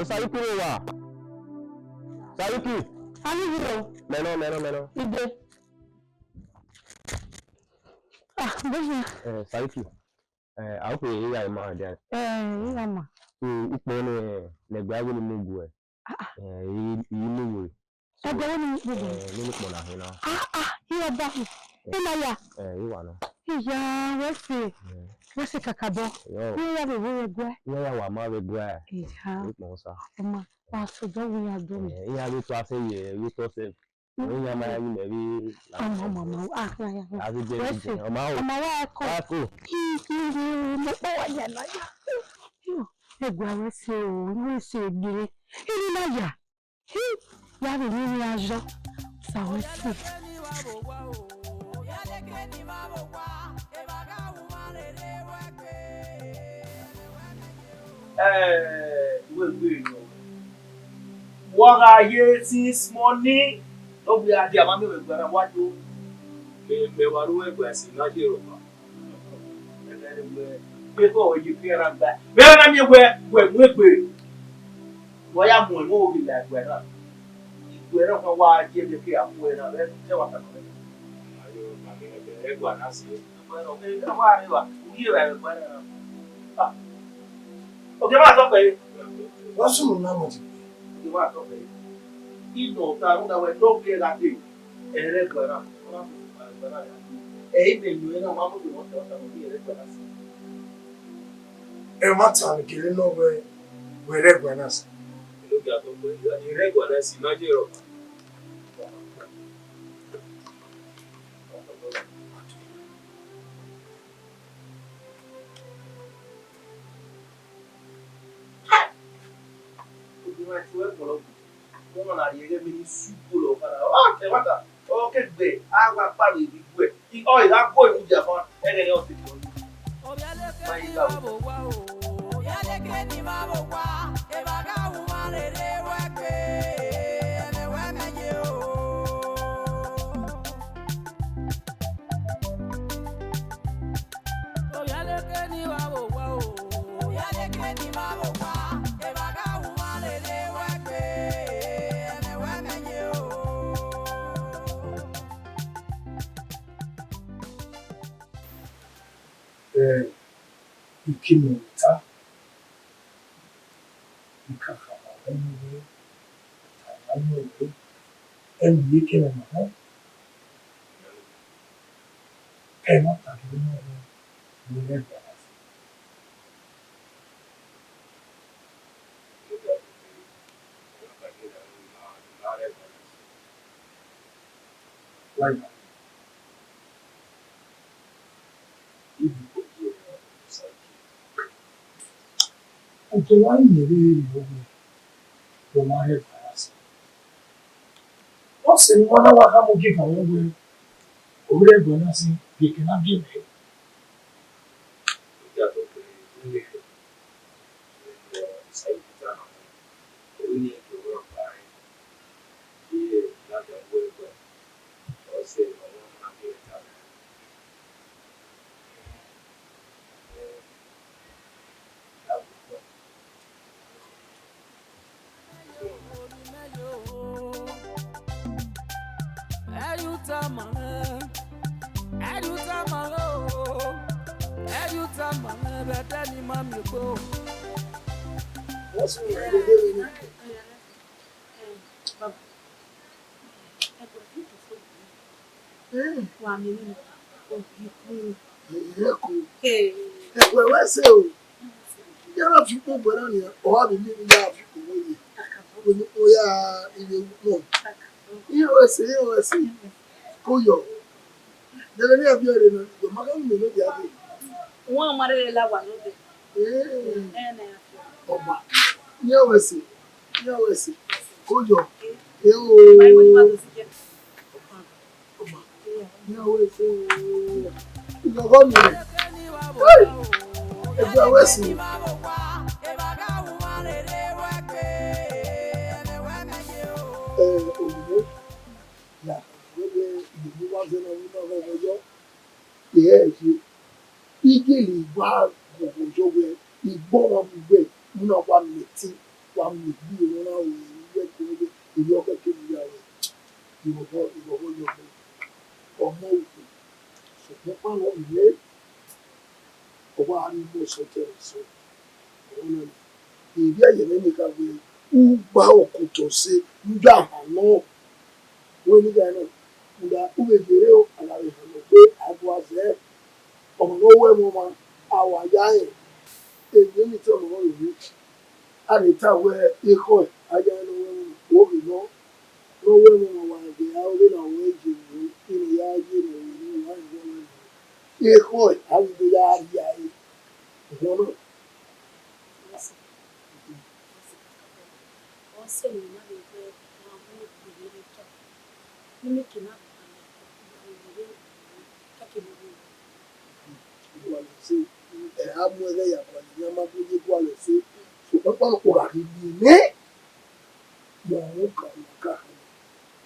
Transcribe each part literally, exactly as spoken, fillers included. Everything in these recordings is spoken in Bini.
Sariki vbe wa? Sariki. Ani hiro. Mẹ nọ, mẹ nọ, mẹ nọ. Ide. Ah, bẹ́ẹ̀ ni. Eh, Sariki. Eh, I hope you hear my dad. Eh, hear ma. So, ukpo ne, ne gbe awe ni mu gu ẹ. Ah, ah. Eh, i, i mu gu. Ẹgbẹe wo ni gbogbo? Eh, nene ukpo na hin na. Ah, ah, iye ọba. Eh. Ina ya. Eh, iwa na. Iya, wẹ se. Eh. Wẹ se kakabọ. Yo. Iye ya vbe wo ẹguẹ. Iye ya wa ma vbe ẹguẹ. Iya. Ukpo sa. Ọma, wa so do wi ya do mi. Eh, iya vbe to ase ye, vbe to se. Iye ya ma ya yi mẹ vbe. Ọma, ọma, ọma. Ah, ya, ya, ya. A vbe je. Wẹ se. Ọma o. Ọma wa ko. Wa ko. Ki, ki, ki, mo ko wa ya na ya. Yo, ẹguẹ wẹ se o, wẹ se gbe. Ina ya. Hi, ya vbe emwi ne a yọ, sa wẹ si. Eh, wẹ gbe nọ. Wa gha ye since morning, no be a dia ma mi wẹ gba na wa do. Mẹ, mẹ wa ru ẹgbẹe ẹse na ye rọ. Ẹghẹ ne wẹ, kekọ wẹ ye ke ra gba. Mẹ na miẹn wẹ, wẹ mu egbe. Wẹ ya mu ẹmwẹ ovbi la ẹguẹ na. Iguẹ na wa ye vbe ke a mu ẹre na, vbe te wa ta nọ. Ayo, ma gele ẹguẹ na si. Ẹguẹ na, wa re wa, u ye vbe ẹguẹ na. Ah. Oke ma tọ pẹre. Wa sunu na mọ ti. Oke ma tọ pẹre. Ino ta ru na wẹ do ke gha de. Ẹrẹguẹ na, ọ na mu ẹguẹ na ya. Ẹ i vbe enu ẹre na, wa mu do nọ tẹ ọta nọ, ẹrẹguẹ na si. Ẹmwata ni kere nọ wẹ, wẹ ẹrẹguẹ na si. Ẹrẹguẹ na si, na ye rọ. Obìnrin àti ìwé pọ̀ lọ́gùn. Wọ́n máa rí ẹgbẹ́ mi ní ṣùgbọ́n lọ fara. Ọ̀ kẹ́ wá ta. Ọ kẹ́ gbẹ. A wá pàrọ̀ ìlú ìlú ẹ̀. Ọ ìlà kó ìlú ìjà fún wa. Ẹgbẹ́ ni ọ̀sẹ̀ kìí ọdún. Má yí gbà wọ́n. Eh, ikinu ta, ikaka ma wẹ ni wẹ, ta ma ni wẹ, ẹni ye kẹmẹ ma họn. Ẹ ma ta kẹ na rẹ, ne ẹ gba na fo. Why not? Ibi koko rẹ ọsa ke. Ọtẹn wa miẹn vberriọ wẹẹ, ọ ma rre ẹguae na sẹ. Ọ sẹ ne uwa na wa khama ogieva mwẹ wẹẹ, ọ rre ẹguae na sẹ, gie ẹkẹ na gie mẹ. What's wrong with the baby? Baba, ẹguae fi to fo. Eh. Wa miẹn emwi ne ọ ghi khin. Ẹ ko. Hey. Ẹguae wẹ sẹ o. Ya na fi ukpọn gbe na nia, ọ gha vbe miẹn emwi ya fi ukpọn wẹ ye. Wẹ ne ukpọn ya ivbi wu nọ. Iran wẹ sẹ, iran wẹ sẹ. Ko yọ. Dẹghẹ ne a viọ rre na, wẹ ma gha miẹn ne ọ dia dee. Wọn ma rre la wa nọ dee. Eh. Ẹ nẹ. Ọma, iran wẹ sẹ, iran wẹ sẹ, ko yọ, ẹ o. Ọma, iran wẹ sẹ o. Ìgbàgbọ́ mi rẹ̀. Hey! Ẹgbẹ́ wẹ sẹ. Ẹ, òyìnbó, là, wẹ́gbẹ́ ìyẹ̀wò wá fẹ́ náà nínú ọ̀rọ̀ ọ̀yọ́. Ẹ ẹ ye, I gele wa ghọghọ yọ wẹ, I gbọmwa mu wẹ, u na wa mẹ ẹtin. Wa mu egbe ne ọ na ru ẹre, iye ẹkẹrẹkẹrẹ, iye ọkhẹke ne I ya ru ẹre. Irọbọ, irọbọ, irọbọ. Ọmọ ugbẹn. Sokpan ọkpa nọ, ire, ọ wa ghi mu sẹtin ẹre sẹ. Ọmọ na, ivbi ẹyẹmwẹ ni kha wẹẹ, u gba okotọ sẹ, u ya ha nọ. Wẹ ne I gha na, u gha, u vbe yerre o, a gha vbe ha nọ gbe, a gua zẹ. Ọmọ ne ọ ru ẹmwẹ ọmwa, a wa ya rẹn. Emwi ne I te ọmọ rẹ, a vbe ta wẹẹ ekhọe, a ya rẹn ne ọ ru ẹmwẹ ọmwa, ovbi nọ, ne ọ ru ẹmwẹ ọmwa, wa ghe a, ovbi na wẹẹ ye ne, ne ya ye ne, ne wa rẹn wẹẹ, ekhọe, a vbe do ya rhie ẹre. Ọmọ na. Gualọ ẹse, ẹ, a mu ẹghẹ ya gualọ, iran ma do ye gualọ ẹse. Sokpan ọkpa nọ, u gha ghi miẹn nẹ, mẹ ọmọ kan ma ka hama,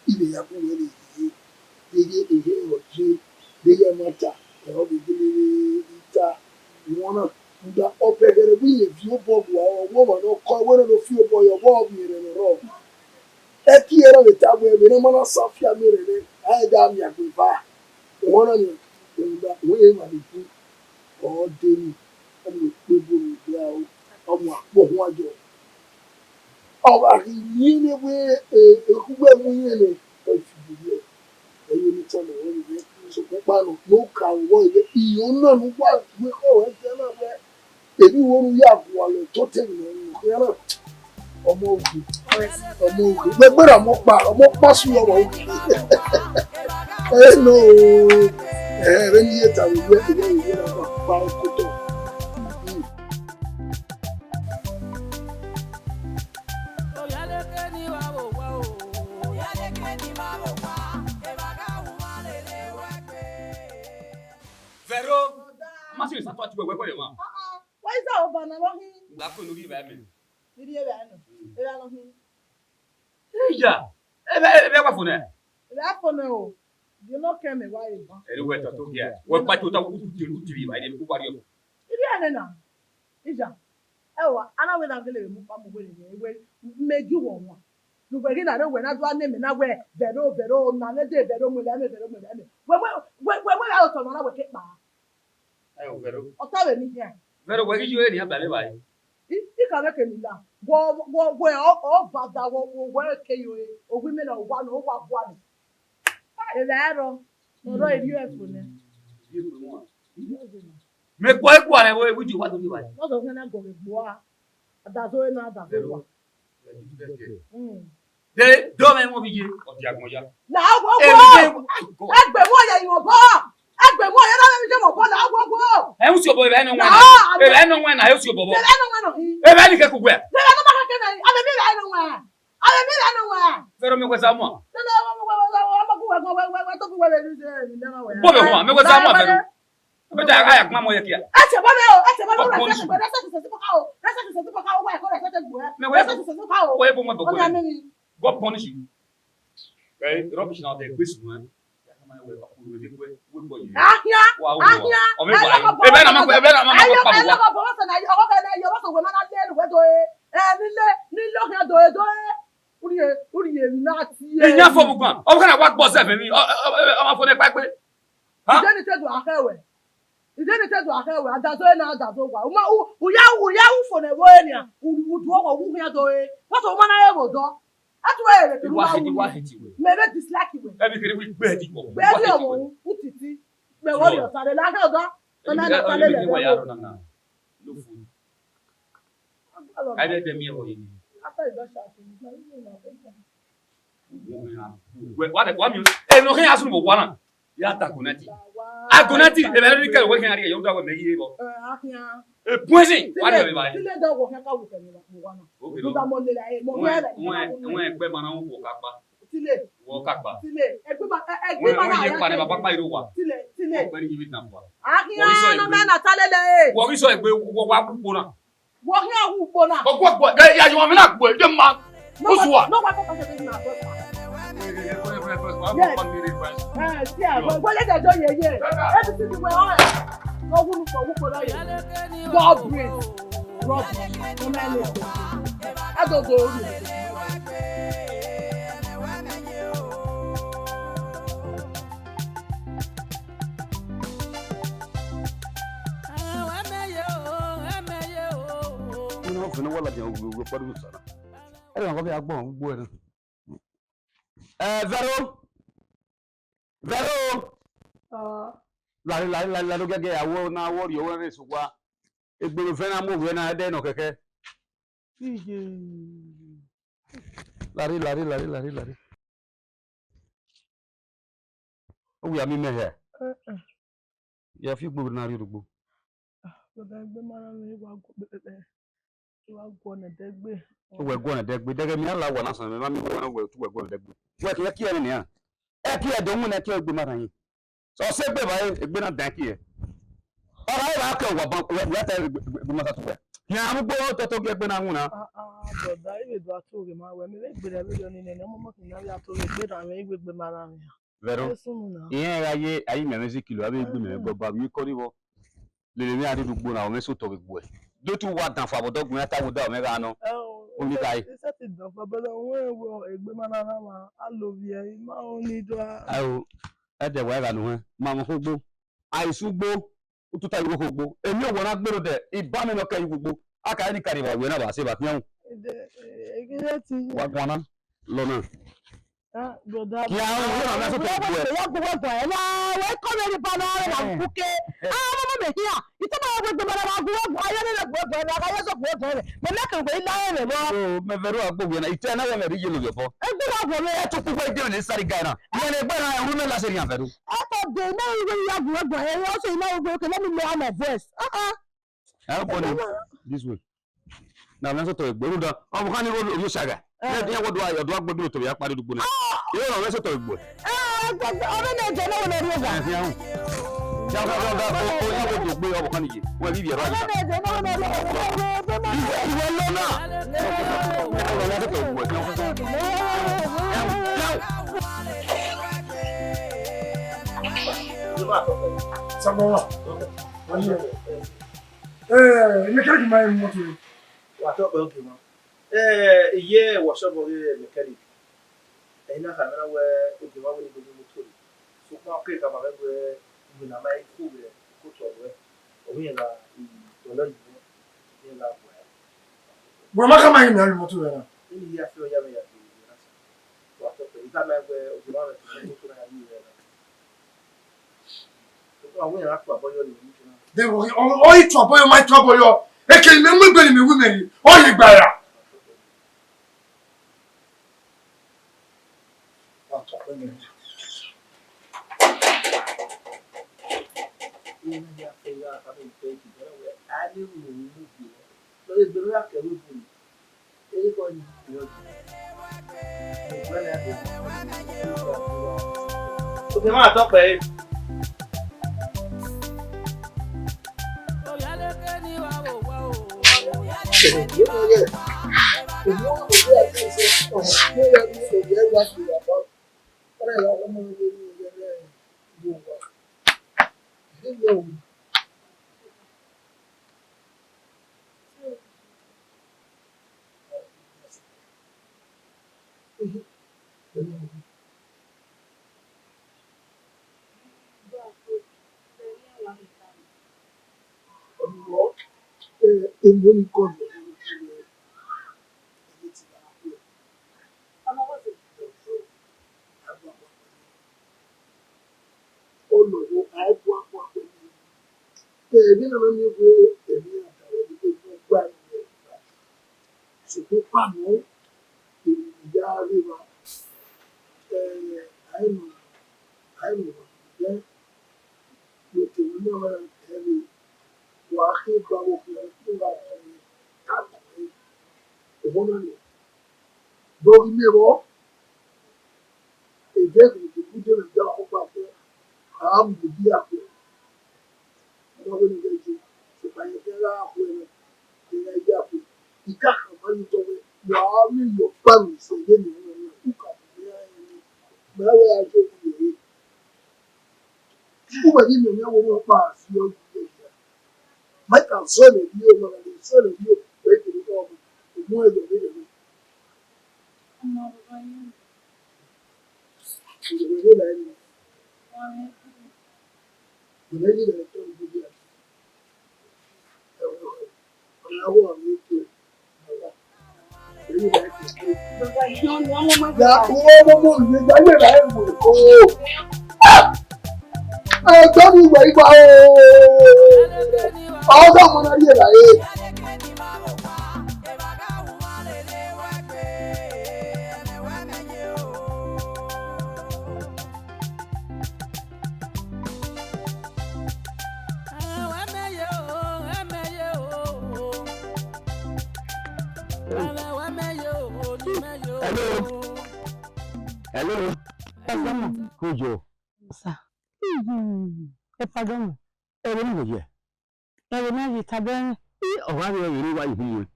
I vbe ya gu wẹ vbe ye, deghẹ ehe ọ ye, deghẹ ẹmwata, ẹ, ọ vbe gele ta, wọn na, rhunmwuda ọ bẹghe ẹre wẹ irẹn viọ obọ gua, ọ wẹ ọmwa ne ọ kọ, wẹ ne ọ fi obọ ye ọvbokhan ne ọ rrọọ. Ẹki ẹre ọ vbe ta wẹẹ, vbene ọ ma na sa fian miẹn rẹn nẹ, a i gha miẹn agbọn eva. Ohan na nian, rhunmwuda wẹ irẹn emwa ne ọ gu, ọ dee ni, ọ mu ekpe bu orukhia ro, ọ mu akpọ huan yọ. Ọ gha ghi miẹn nẹ wẹẹ, e, ekhugbe mu irẹn nẹ, ọ fi gbe irẹn. Ẹ i re ne I tama ruẹ vbe, sokpan ọkpa nọ, ne u ka vbọ vbe iyo na ne uwa mu ekhọe ruẹ dia na wẹẹ, emwi vbọ ne u ya gualọ toto emwi ne ọ khian na. Ọmọ ogu, ọmọ ogu, wẹ gberra ọmọ ọkpa, ọmọ ọkpa sẹ uwẹ vbe ogu. Ẹ no, ẹ, vbene I ye ta vbe uwẹ, vbe uwẹ na gba kpa okotọ. Vẹro, ma si sa tua ti wẹ wẹ kọlẹ ma. Ah, ah. Wa i sa ova na vbọ hin? Gba ko no ghi vba mẹ. Ni rhie vba nọ. Evba nọ hin. Eya, ẹvẹ, ẹvẹ wa fo nẹ? Evba fo nẹ o. Di nọ kẹ mẹ wa re ban. Ẹre wẹ tọ to gia. Wẹ pa tota u ti, u ti ri ba de ku wa ri o. Ibi ẹnẹ na. Ija. Ẹwa, a na wẹ na gele vbe mu kpa mu wẹ rẹ wẹ mẹ gi wọ wan. Ne uwẹ ghi na rre wẹ na do a ne mẹ na wẹ vẹro vẹro na ne de vẹro mu ẹvba mẹ vẹro mu ẹvba mẹ. Wẹ wẹ wẹ wẹ wẹ ra otọ nọ na wẹ ke kpa. Ẹ o vẹro. Ọ ta vbe ni khian. Vẹro wẹ ghi yo eni a ba lẹ ba yi. I, I ka vbe ke ni la. Wọ wọ wẹ ọ ọ va da wọ wọ wẹ ke yo e. Owi mẹ na wa no wa gua ni. Evba ẹrọ. Ọrọ eri ẹfo nẹ. Mẹ kpọ eku arẹn vbe video wa do ni ba yi. Nọ sọ fẹn na gọghe gbua. Adazo na adazo wa. Mm. De do mẹ mo bi ye. Ọ dia gbọn ya. Na wo wo. Egbe mo ye yo bo. Egbe mo ye na mi je mo bo na wo wo. Ẹ usi obo ebe no wẹn na. Ebe no wẹn na, ẹ usi obo. Ebe no wẹn no. Ebe ni ke ku wẹ. Ebe no ma ke na. Ebe mi ebe no wẹn. Ebe mi ebe no wẹn. Vẹro mi wẹ sa mọ. Ebe no wẹn wẹn wẹn wẹn wẹn to ku wẹ be ni se ni na wẹn. Bo be ho, mi wẹ sa mọ vẹro. Mẹ ta a ya gbẹn amọ ye kia. Ẹ tẹ bọ mẹ o, ẹ tẹ bọ mẹ o, rẹsẹ tẹ gbẹ, rẹsẹ tẹ tẹ bọ ka o, rẹsẹ tẹ tẹ bọ ka o, wa ẹkọ rẹsẹ tẹ gbẹ, rẹsẹ tẹ tẹ bọ ka o. Wẹ bo mẹ bọ. Ọmọ mi. God punish you. Ẹ rubbish na de gbe sun ẹ. Ahia, ahia, ebe na ma ebe na ma ma pa wa. Ọkọ kẹ na yọ wọ sọ wẹ ma na le lu wẹ do e. Ẹ ni le ni lo kẹ do e do e. Uri e, uri e na ti e. Iya fo bugan. Ọkọ na wa gbọ sẹ fẹ mi. Ọ ma fo ne pa pe. Ide ni te do akhẹ wẹ. Ide ni te do akhẹ wẹ. Adazo na adazo wa. Uma u u ya u ya u fo ne vbo enia. U u du ọghọ u khian do e. What o ma na e vbo dọ. Atu e re ke Iwa uma hiti, u. Iwa hiti we. Me ve dislike we. Ebi kiri wi gbe di wo. Gbe di ọmọ u titi. Me wo ri ọta le la akhẹ ọdọ. Ona na ta le le. Wa ya ro na na. No food. Ai de mi e wo yi. Ata ido sha ti. Wẹ, wa de, wa mi, ẹ, no khin asun bo wa na. Ya ta gunati. A gunati, ẹ bẹ ri kẹ wẹ khin ari, yo da wẹ mẹ yi bọ. Ẹ, a khian. E poison, wa de ba. Tile da wọ khin ka wẹ kẹ ni wa na. Okay, no. Da mo le la, e, mo wẹ, wẹ, wẹ, ẹgbẹ ma na wọ ka pa. Tile. Wọ ka pa. Tile. Ẹgbẹ ma, ẹgbẹ ma na ya pa ne baba pa iro wa. Tile, tile. Wẹ ni yi na pa. A khian, no me na ta le le. Wọ ri so ẹgbẹ wọ wa ku po na. Wọ khian hu ugbo na. Ọgbọ ọgbọ ẹ ya yọ mi na gbo ẹ ma. Ozuwa. No wa kọkọ sẹ na gbo. Eh, see, I go. Go let the door ye ye. Everything you were on. No who look for who for that. God breathe. God breathe. No man no. Agogo ru. Ẹ na, ọ fẹnẹ wa ladian uwu, uwu ọkpa dughu sara. Ẹ na, ọ vbe a gbọn ugbo ẹre. Eh, Vero! Vero! Ah. Lare, lare, lare, lare, ogẹgẹ ya wo na wo rrie owẹ rre sokpa. Egbe vbe na mu ovbi ẹre na, ẹdẹ nọ kẹkẹ. Iye. Lare, lare, lare, lare, lare. Ọ wẹ a miẹn imẹ hẹ? Eh, eh. Ya fi igbe na rrie odogbo. Ah, brother, egbe ma na mwẹ, I wa guọ kpẹkpẹkpẹ. I wa guọ ne ẹdẹgbe. Wẹ guọ ne ẹdẹgbe. Dẹghẹ mẹ a la wa na sẹ, mẹ ma miẹn wẹ na wẹ tu wẹ guọ ne ẹdẹgbe. Wẹ ke ya kie ẹre nian. Ẹ kie ẹdẹ winna kie egbe ma rhan yin. Sẹ ọ sẹ egbe evbare, egbe na dan kie. Ọ ra ra ke wa ban, wa ta egbe, egbe, egbe ma sa tu wẹ. Yan mu gbo tọtọ gie egbe na winna. Ah, ah, brother, I vbe do a to ghe ma wẹ, mẹ vbe gbe rẹ vberriọ ni nene, ọmọ ọmọ khin na vbe a to ghe egbe na mwẹ, I wẹ egbe ma rhan mwẹ. Vero. Ẹ sunu na. Irẹn gha ye, a i miẹn mwẹ sikilo, avbe egbe mẹ gọba vbe ikọ ni vbọ. Lele mwẹ a rrie ugbo na, ọ mwẹ sẹ otọ vbe egbuẹ. Do tu wa danfan vbe ọdọ gun iran ta vbe odaro mwẹ gha nọ. Ẹ o, Oni ka i. Ẹ sẹtin danfan, brother, wẹ wẹ egbe ma na rhan mwa, a lovbiẹ, I ma ho ni do a. Ayo, ẹdẹ wa gha nuẹn, ma mwẹ okhuo ugbo. A i sẹ ugbo, u tota ye okhuo ugbo. Emwi owọ na gberra odẹ, I ba mẹ ne ọ kẹ ye ugbo. A ka re ne I ka rhie evba wẹ na vbe a sẹ evba khian ru. Ẹdẹ, ẹ, ẹ, ẹ, ẹ, ẹ, wa guan na, lọ na. Ah, brother. Kia o, wẹ na mẹ sotọ egbuẹ. Ya gu wẹ guan, ẹ na, wẹ kọ vbe rhie ba na, wẹ na kuke. Ah, mama mẹ hia. Ite ma wẹ egbe ma na gu wẹ guan, ya ne wẹ gu wẹ guan, na ga ya sọ gu wẹ guan. Mẹ na kẹ wẹ I la ẹmwẹ vbọ. O, mẹ vbe ru agbo wẹ na, ite na wẹ mẹ rhie iyẹn lọ vbọ. Egbe na guan mẹ. Ẹ tu kugbe ide ne sari ga na. Mẹ ne egbe na, ru mẹ la sẹ rian vbe ru. Ẹ kọ de, na wẹ ya gu wẹ guan, ẹ, also you know, okay, let me lower my voice. Ah, ah. Ẹ kọ ni, this way. Na mẹ sotọ egbe rhunmwuda, ọvbokhan ni rre ovbi osa gha. Ẹ. Ẹ, iran wẹ do a, do a gbe duro to vbe a kpa rre dugbo nẹ. Ah! Irẹn ọmọ ẹsẹ tọ egbe. Ẹ, ẹ, ẹ, ọmọ ẹmwẹ ẹdẹ ne ọ wẹ ne ọ rri eva. Ẹ, khian. Ya, ya, ya, ya, o, o, ya wẹ do gbe ọvbokhan ni ye. Wẹ vbe ivbi ẹre. Ọmọ ẹmwẹ ẹdẹ ne ọ wẹ ne ọ rri eva. Iwẹ, iwẹ lọ na. Ọmọ ẹmwẹ ẹsẹ tọ egbe. Khian, khian. Khian, khian. Sabawa. Eh, mechanic ma ẹ mu moto. Wa tọ pẹrẹ oke mwa. Eh, iye workshop ọghe mechanic. Ẹ na khama na wẹ ogie mwa wẹ ne I do moto re. Sokpan ọ keghi khama mwẹ wẹ iwinna ma i kho vbe koto ruẹ. Ọ wẹ irẹn gha dọlọ yi mwẹ, irẹn gha guẹ. Wẹ ma khama iran ne a ru moto ruẹ na? Eni hia fi ọ ya mwẹ ya gbe ruẹ na. Wa tọ pẹrẹ, I khama wẹ ogie mwa mwẹ moto na ya ru ruẹ na. Sokpan ọ wẹ irẹn gha tuabọyọ ne imẹ. De ọ, ọ, ọ i tuabọyọ, ma i tuabọyọ. Eke ne imẹ mu egbe ne imẹ ru imẹ rre, ọ ye gba ra. Oke, ma tọ pẹrẹ. Ọlọghọ, a i bu akpọ akpọ. Ẹmwẹ na na miẹn wẹ ẹmwẹ iran da wẹ dede ne ọ gua ẹmwẹ. Sokpan ọkpa nọ, emwi ne I ya rre evba, eh, a i nọ, a i nọ, then, vbe te ne ọ ma rẹn vbe, wa khin gba vbe okhian, u gha tọn ka tọn. Ọmọ na nọ, do ghi miẹn vbọ, eve ghi vbe gude vbe ẹdẹ ọkpa fẹ, a mu udi akpẹ. Ọ ma wẹ ne ọ ghẹ ye, sokpan irẹn khian gha khuẹ mwẹ, irẹn ya khuẹ. I ka khama ye otọ mwẹ, wa gha vbe ye ọkpa mwẹ sẹ vbene ọ nọ, u ka mu mwẹ ra rẹn mwẹ, mẹ a wẹ a ye ovbi rẹ. U wẹ ghi miẹn ọmọ ọkpa fi ọ ye hia. Ma ka zọ ne vbiẹ, ma ka zọ ne vbiẹ, wẹ kere ọmọ, u mu ẹyọ vbe rẹ. Ẹgbẹ́ mi wẹ̀ igba ooo. Ọ̀dọ́ ọmọ náà yé ra e. Hello. Hello. Hello. Kojo. Sir. Ẹ pardon me. Ẹ vbe ne uwẹ ye? Ẹ vbe ne a ye tadẹ rẹn. Ẹ, ọ gha rrie vbe ne uwa ye uhunmwu ẹn.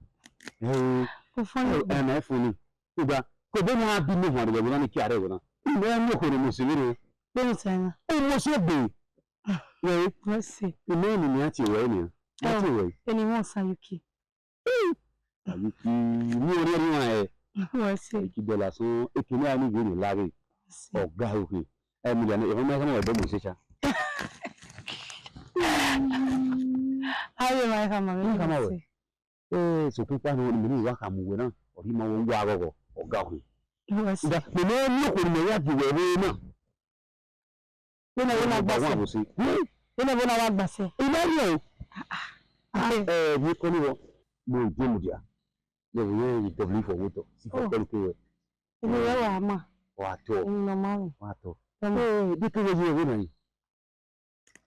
Ẹ, u funny. Ẹ, ẹ ma funny. Uda, ke obọ ne a bi ne ohuan rre ẹvbo na ni kia rre ẹvbo na. Imẹ ne okhuo ne mose vberriọ. Vbene sẹ na? Mose gbe. Wẹ, wẹ se. Imẹ ne a tie ruẹ nian. A tie ruẹ. Eni wọn sa yuki. Ayuki, mi ò rí ẹni wọn ẹ. Wẹ se. Eki dọla sọn, eki ne a ni ghe ne lare. Wẹ se. Ọga ohe. Ẹ mi lẹ ne, ẹhọn ma ẹhọn ẹbọ mose cha. Aye ma ẹhọn ma. Ẹhọn ma wẹ. Ẹ, sokpan ikpa nọ, mẹ ne I wa khama uwẹ na, ọ rhie ima vbe uwu aghọghọ, ọga ohe. Wẹ se. Mẹ ne okhuo ne mẹ ya gie uwẹ vbe na. Vbene ẹvbo na gba sẹ. Vbene ẹvbo na wa gba sẹ. I ma rẹn o. Ah, ah. Ẹ, ẹ, vbe kọ ni wọ, mo de mudia. Lẹ vbe ye W for water. Si for kọlu ke wẹ. Eni rẹ wa ma. Wa tọ. Eni nọ ma rẹn. Wa tọ. Tọ ma. Ẹ, de ke wẹ ye ẹvbo na yi.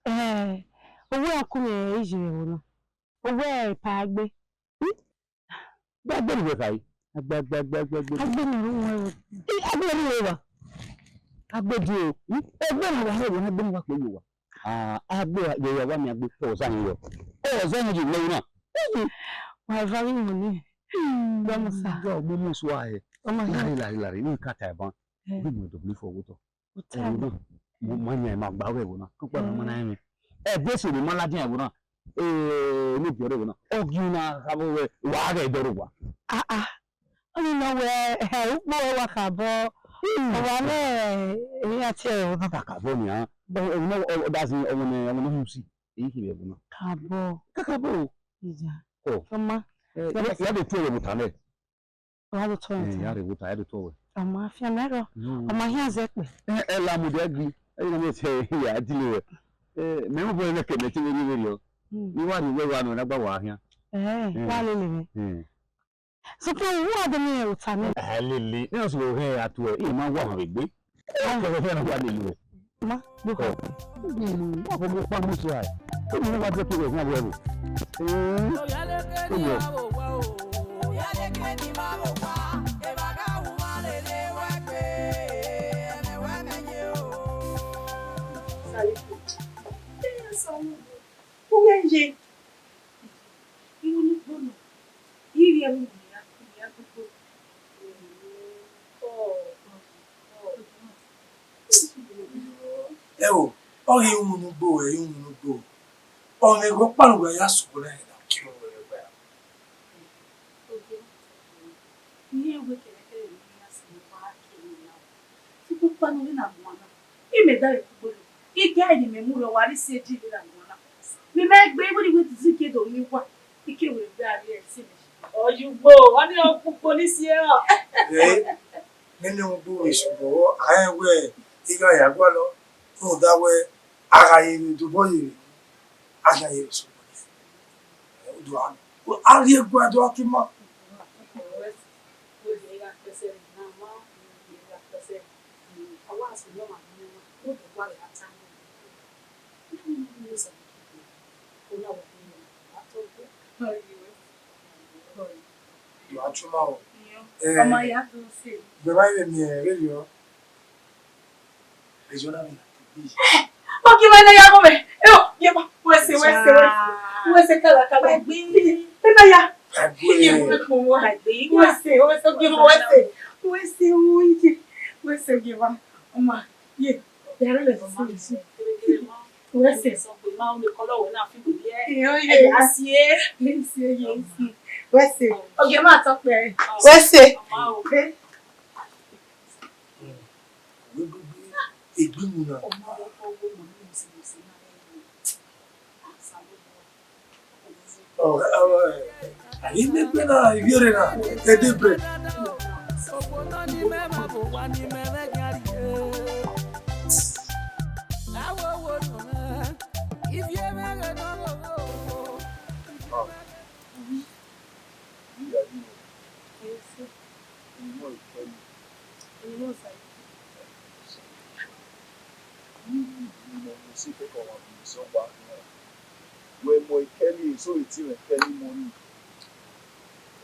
Ẹ, owẹ ọkun mwẹ ẹ i ye ẹvbo na. Owẹ pa gbe. Gba gbe ne uwẹ kha yi. Agbe, agbe, agbe, agbe, agbe. Agbe ne ọ rre uwẹ o. I, agbe ne ọ rre uwẹ wa. Agbe di o. Hmm? Egbe ne wa he wẹ na, egbe ne wa kpe ye wa. Ah, agbe ye ya wa mi agbe. Ọ za ni yo. Ọ za ni yo me na. Wa va ri mo ni. Gba mo sa. Gba mo mo so a he. Ọmọ ya. Lari, lari, lari. Ni ka ta ban. Eh. Bi mo do believe for water. Ẹvbo na, mo ma yan ma gba wẹ ẹvbo na, kọkpa na ma na ẹmwẹ. Ẹdẹ sẹ ne ma ladian ẹvbo na, eh, ne ogie ọre ẹvbo na, ọ gie na kha vbe wẹ, wa ghẹ dọrọ owa. Ah, ah. Ọni nọ wẹ, eh, ukpo ẹre wa kha bọ, hmm, ọ wa nẹ, eh, a tie ẹvbo na. Kha bọ nian, ọ, ọ, ọ, that's me, ọmọ ne, ọmọ ne ọ hu si, eyi kevbe ẹvbo na. Kha bọ. Kha bọ. Iya. Ọ. Ọma. Eh, ya, ya de tuẹ ẹvbo ta nẹ. Ọ gha do tọ ẹn. Eh, ya rre vbe ota, ya do tọ wẹ. Ọ ma fian mẹ rọ. No. Ọ ma hian zẹ kpẹ. Eh, ẹ la mu dẹ ghi. Ẹ na mẹ sẹ ya dile wẹ. Eh, mẹ mu bọ ne kẹ mẹ te vbe rrie vberriọ. Hmm. Ni wa rrie wẹ wa nọ na gba wa khian. Eh, eh, wa lele mwẹ. Eh. Sokpan u wa do miẹn ota nẹ. Eh, lele. Ne ọ sẹ vbe hẹn a tuẹ, I ma wa họn vbe egbe. Kẹfẹfẹ na wa lele wẹ. Ma, do kọ. Wa kọ mo pa mo so ai. Ko mo wa de ke wẹ họn wẹ ro. Eh. Ko yo. Saliku. Ẹ, Saliku. Uwẹ ye. Irun ni gbọnọ. Ivbi ẹvbo ne a, ne a gbogbo. Ẹo, ọ ghi unu nugbo, ẹ i unu nugbo. Ọ mwẹ ghe ọkpa ne uwa ya sokpan na, ẹdẹ kẹ ọmọ rẹ wẹ. Iye wẹ kẹrẹkẹrẹ ne a sẹ ne uwa kẹ ne a. Sokpan ọkpa ne ọ rre na guan na. Imẹ da rẹ kugbe. Ike a ye mẹ mu rre, wa rri si eji vbe na guan na. Mẹ ma gbe, wẹ ni wẹ zighe do mi wa. Ike wẹ gbe a rri ẹse mẹ. Ọ ye ugbo, wa ni ọ kpukpo ni si ẹre. Ẹ, nene ugbo vbe sẹ obọ, a rẹn wẹ I gha ya gualọ, rhunmwuda wẹ a gha ye vbe dobọ ye vbe, a gha ye vbe sẹ obọ ye. Ẹ, u do a, a rhie gualọ do a ke ima. Do a tuma o. Ẹ, gbẹmwa vbe miẹn vberriọ. Regional villa. Ogie mwa ne ya gho mwẹ. Eo, ye ma, wẹ sẹ, wẹ sẹ, wẹ sẹ. Wẹ sẹ kala, kala. Ẹ na ya. Ye wẹ kpo wa. Wẹ sẹ, wẹ sẹ, ogie mwa, wẹ sẹ. Wẹ sẹ, o, ye. Wẹ sẹ, ogie mwa. Ọma, ye. Ya rẹ lẹ sẹ. Wẹ sẹ. Iyo, ye. Wẹ sẹ. Ogie mwa tọ pẹ. Wẹ sẹ. Egbe mu na. Ọ, ọ, a ghi miẹn egbe na, ivbiẹre na, ẹdẹ brẹ. Wẹ mọ Kelly, so iti mwẹ Kelly money.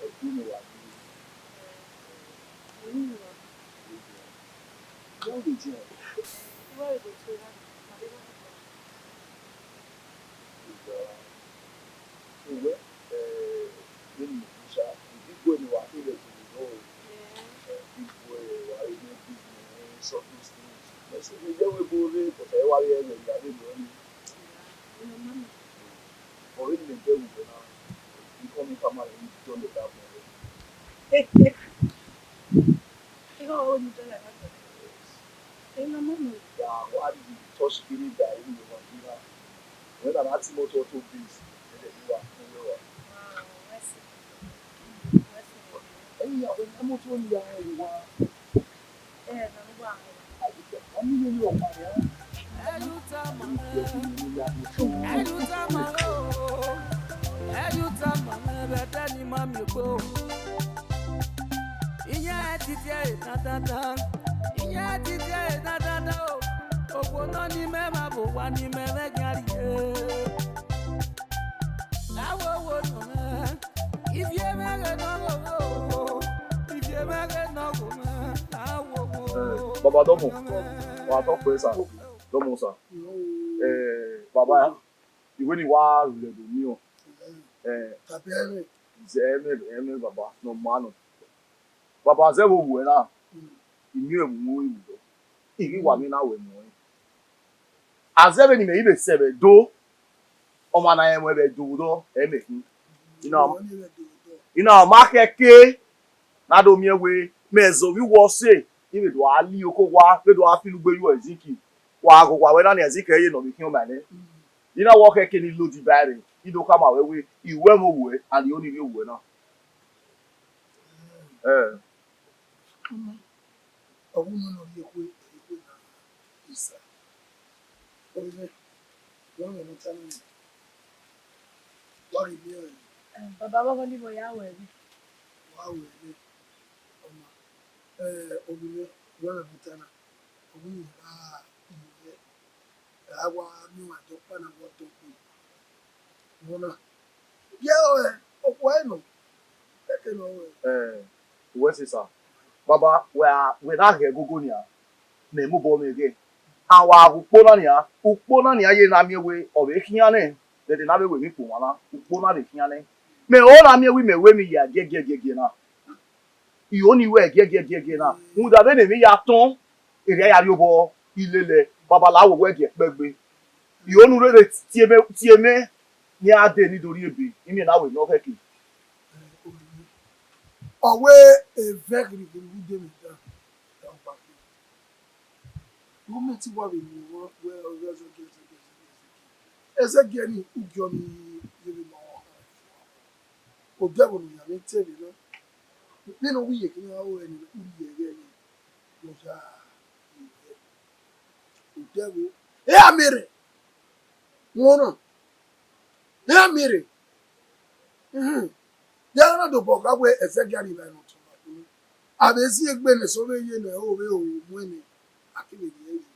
Ẹdẹ ne wa gbe. Ìyá lè jẹ. Uwẹ, eh, vbene imẹ khin sha, big boy ne wa khin vbe ẹvbo nọ, eh, big boy, wa re ne business, all those things. Mẹ sẹ vbe yẹ wẹ ebo rre, but ẹ wa vbe ẹghẹ ya vbe nọ ni. But vbene imẹ dẹ vbe uwẹ na, I come in, come out, I don't let that boy. Igho ọre ne I dọlọ ẹmwẹ. Emọ mama. Ya, why did you touch kiri da iri yo ma kira? When I ask him to to this, and then you are, you are. Wow, I see. I see. Ẹ̀yin ya, when I'm to ya, you are. Eh, no, no, no. Ami ni yo ma ya. Ẹyutama, ẹyutama o, ẹyutama, bẹtẹ ni ma miẹn egbe o. Iyan titi ẹre dandandan, iyan titi ẹre dandandan o. Okhuo nọ ni mẹ ma vbe owa ni mẹ vbe gian rrie. Awowo nọ mwẹ, ivie mwẹ ghe ne ọ gho mwẹ o, ivie mwẹ ghe ne ọ gho mwẹ, awowo. Eh, Baba Dọmọ, wa tọ kpẹ sa, Dọmọ sa. Eh, Baba, iwẹ ni wa rhulẹ do miẹn, eh, zẹ ẹmwẹ, ẹmwẹ Baba ne ọ maa nọ. Baba, zẹ vbe oruẹ na, I miẹn ẹmwẹ uwu ẹre vberriọ, I ghi wa mwẹ na wẹ ẹmwẹ ọnrẹn. A zẹ vbene imẹ i vbe sẹ vbe Ẹdo, ọmwa ne a rẹn ẹmwẹ vbe Ẹdo vberriọ, ẹ mẹ khin. I na, I na ma khẹke ne a do miẹn wẹẹ mẹ zẹ ovbi uwu ọse, I vbe do a li oko owa, vbe do a filo ugbe ye uẹ Zinki. Wa ghe owa wẹ na nian, Zinki ẹre ye ne ọ vbe khian ọmwa nẹ. I na wẹ ọ khẹke ne I lodiba ẹre, I do khama ruẹ wẹẹ, I ru ẹmwẹ oruẹ, and I only rhie oruẹ na. Eh. Ọma, ọ wu nọ ne ọ rhie ekhue, ọ rhie ekhue na, isa. Ovbi mwẹ, wẹ mwẹ ne ọ ta na nẹ. Wa ghi miẹn ọẹn. Eh, Baba, vbe ọghe ni vbe ọ ya ru ẹre? Wa ru ẹre, ọma. Eh, ovbi mwẹ, wẹ mwẹ ne ọ ta na. Ovbi mwẹ gha rhie. A wa miẹn ọmwa dọkpa na, wa dọkpa. Vbọ na? Gie ọre, okhuo ẹre nọ. Kẹkẹ nọ ọre. Eh, uwẹ sẹ sa. Baba, wẹ a, wẹ na ghẹ gogo nian, mẹ mobọ mwẹ ghẹ. A wa ghe ukpo na nian, ukpo na nian ye na miẹn wẹẹ ọ vbe khian nẹ, dẹdẹ ne a vbe wẹ emwi kpo wan na, ukpo na vbe khian nẹ. Mẹ ho na miẹn wẹẹ imẹ wẹ emwi ya giẹgiẹgiẹgiẹ na. I ho ni wẹ giẹgiẹgiẹgiẹ na, rhunmwuda vbene emwi ya tọn, erriọ ya rrie obọ ilele, Baba, la wẹ wẹ gie ẹkpẹgbe. I ho ne u rherhe tie mẹ, tie mẹ ne a dee ne I do rhie ebe, I miẹn na wẹ ne ọ khẹke. Ọ wẹ evẹ ghirimwi ghirimwi de mwẹ dan, dan ọkpa khin. Gọọmenti wa vbe miẹn ọmwa wẹ ọ ghe ẹzẹgiẹ, ẹzẹgiẹ, ẹzẹgiẹ, ẹzẹgiẹ. Ẹzẹgiẹ ni ugie ọnii ye vbe ma ọmwa họn. Odẹ ẹvbo ne ọ ya mwẹ te vbe na. Vbene ọ wi ye khian ru ẹre ni, u rhie ẹghẹ ni, ne ọ ya rhie ẹghẹ. Odẹ ẹvbo, e a miẹn rre. Wọ na, e a miẹn rre. Mhm. Ya na dobọ gha wẹ ẹzẹgiẹ ni vbe ne ọ tọn na kunu. A vbe zin egbe ne eso vbe ye ne ọ vbe ru mu ẹn, a kevbe rhie ẹre.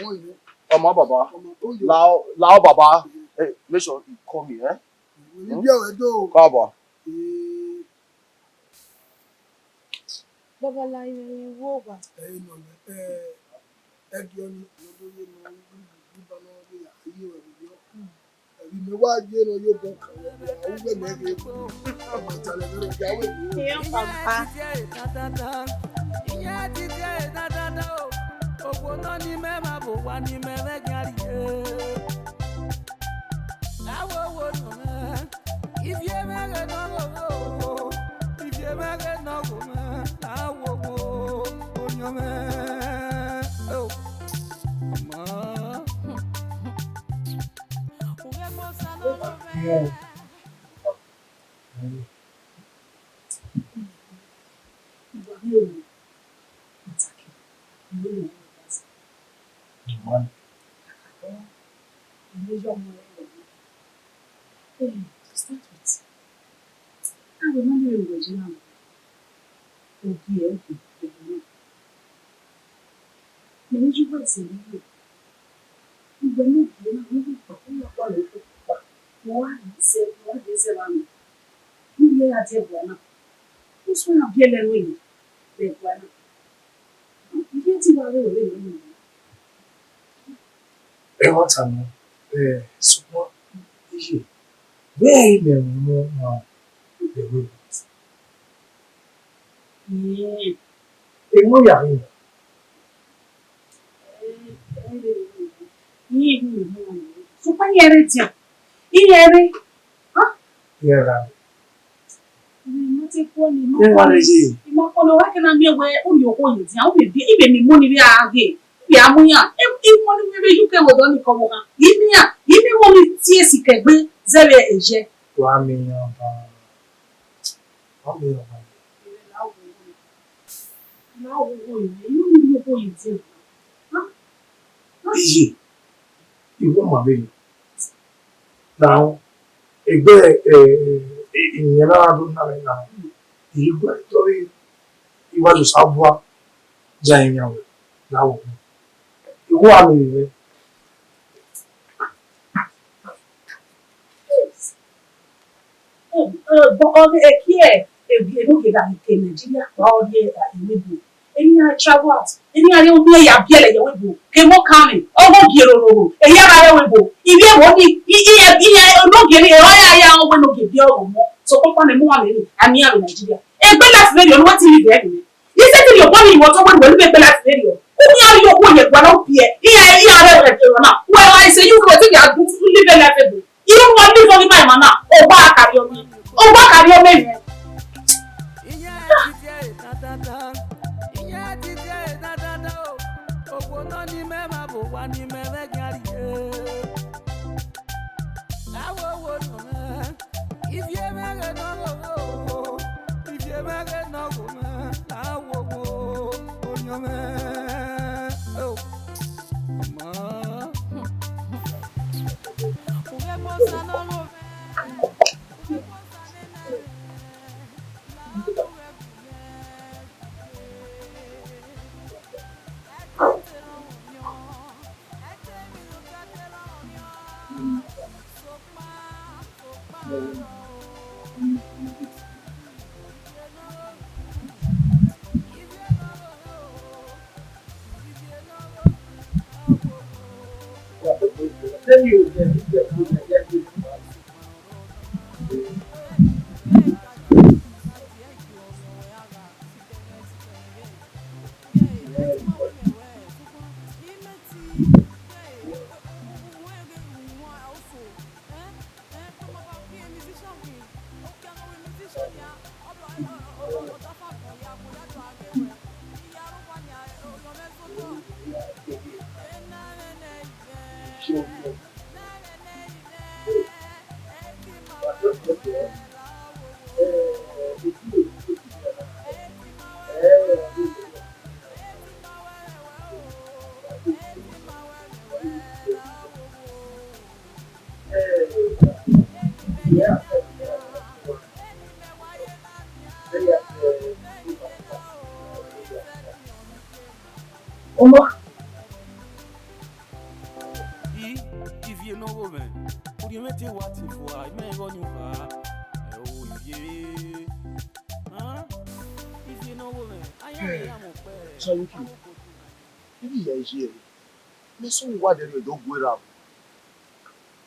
Wọ yọ. Ọma Baba. Ọma, o yọ. Lao, lao Baba. Mhm. Eh, make sure you call me, eh? Ibi ọre do. Káàbọ̀. Eh. Baba, la ivbi mwẹ vbe owa. Ẹ i nọ mẹ, ẹ, ẹgiọ ni, ne ọ do ye nọ, iba nọ, ọ do ya, iye ruẹ vberriọ. Ẹvbi mẹ wa ye nọ ye obọ kan, a wu vbe mẹ ghe, ọ ma talẹ vberriọ, ya wẹ vberriọ. Iran papa. Iran titi ẹre dandandan, iran titi ẹre dandandan o. Okhuo nọ ni mẹ ma vbe owa ni mẹ vbe gian rrie. Awowo nọ mwẹ, ivie mwẹ ghe ne ọ gho mwẹ o, ivie mwẹ ghe ne ọ gho mwẹ, awowo, orhiọn mwẹ, o. Yeah. One. Eh, to start with, a wẹ ma miẹn vbe wẹ je na, ogie, ogie, ogie na. Mẹ ne yu wẹ zẹ vbe, uwẹ ne ogie na, ne uwẹ kpa, u ya kpa lẹ, u kpa, u wa zẹ, u wa zẹ vbe anu, u ya ya die ẹguae na, u sẹ na biẹlẹ ruẹ vbe ẹguae na. Iye ti wa rre wẹ vbe enu. Ẹmwata nọ, eh, sokpan iye, vbe ẹre mẹ mwẹ ma vbe ẹvbo. Emọ ya rre. Sokpan iye rre dia. Iye rre. Huh? Iye rre. Ima te khuọ ni, ima Iye khuọ rre ni. Ye. Ima khuọ ni, ọ wa kẹ na miẹn wẹ u rhie okhuo ye dia, u vbe, i vbe miẹn imọ ni vbe a ghe, u vbe a mu iran. E, imọ ni vbe U K vbe odọ ni kọ vbe ohan. I miẹn iran, I miẹn imọ ni tie sikẹ egbe zẹ vbe ẹyẹ. Wa miẹn iran ba. Wa miẹn iran ba. Na wo wo ye, I no need okhuo ye dia. Huh? Iye, I wẹ ma vberriọ. Now, egbe, eh, eh, iyẹn na do na mwẹ na, I gua tọ vbe I wa do sa bua, ja emwi awẹ, la wo. I wa miẹn vbe. Ọ, ọ, ọ, ekiẹ, ebi enogie gha ke Nigeria kpa ọ rrie ewebo. Emwi iran travel out, emwi iran rhie umiẹn ya biẹlẹ ye ewebo. Ke emọ kan mwẹ, ọ ghe ogie rororo, eya gha rre ewebo. Ivbi ẹvbo ni, i, i, i, i, enogie ni, ọ ya ya ọ wẹ enogie biẹ ọghọ mọ. Sokpan ne emọ uwa mwẹ ni, a miẹn iran vbe Nigeria. Egbe life vberriọ, ne uwẹ te live ẹre nẹ. I sẹtin rhie obọ ni ye otọ wẹ ne uwẹ live egbe life vberriọ. U khian rhie okhuo ye gualọ biẹ. Iran, iran rre ẹvbo na. Uwẹ ma i sẹ U K, wẹ te ya live life ebo. Irun wa live ọghe ima emwa na, ogba a ka rhie ọmọ, ogba a ka rhie ọmọ mwẹ. Iye titi ẹre dandandan, iye titi ẹre dandandan o. Okhuo nọ ni mẹ ma vbe owa ni mẹ vbe gian rhie. Awowo orhiọn mwẹ, ivie mwẹ ghe ne ọ gho mwẹ o, ivie mwẹ ghe ne ọ gho mwẹ, awowo orhiọn mwẹ. Oh. Ọma. I, ivie ne ọ gho mwẹ, urhiẹnmwẹ te wa te fua, imẹ ghe ọnii eva, ẹ o ivie. Hàn? Ivie ne ọ gho mwẹ, a ya rhie ya mwẹ ọkpẹ. Saruki, ibi ya iye ẹre, mẹ sẹ uwa dẹrriọ do gu erha vbo?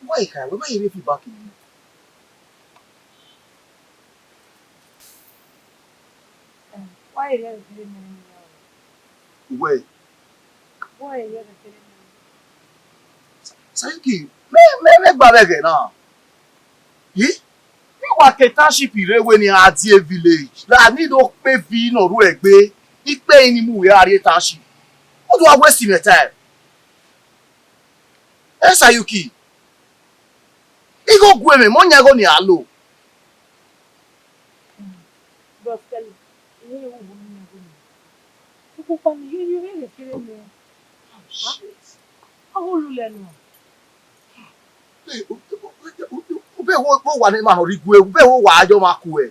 Uwa i kha, wẹ ma ye rhie fi back in. Wa ye rhie ẹre kere mẹ nẹ. Uwẹ? Wa ye rhie ẹre kere mẹ nẹ. Saruki, mẹ, mẹ, mẹ gba vbe ẹghẹ na. Yi? Ne wa ke township rre wẹ ne iran die village, la ni do kpe vi ne ọ rhuẹ egbe, ikpe ni mu wẹ a rrie township. What do I waste my time? Eh, Saruki, I Igho gu ẹmwẹ, mọ yan igho ni a lo. Bros Kelly, iye wo wo ni wo ni. Ukpokpa ni iye iye iye kere mẹ. Shit. Awu lulẹ nọ. Hey, u, u, u, u, u, u bẹ wo, wo wa ne ma nọ rhie igue, u bẹ wo wa yọ ma ku ẹ.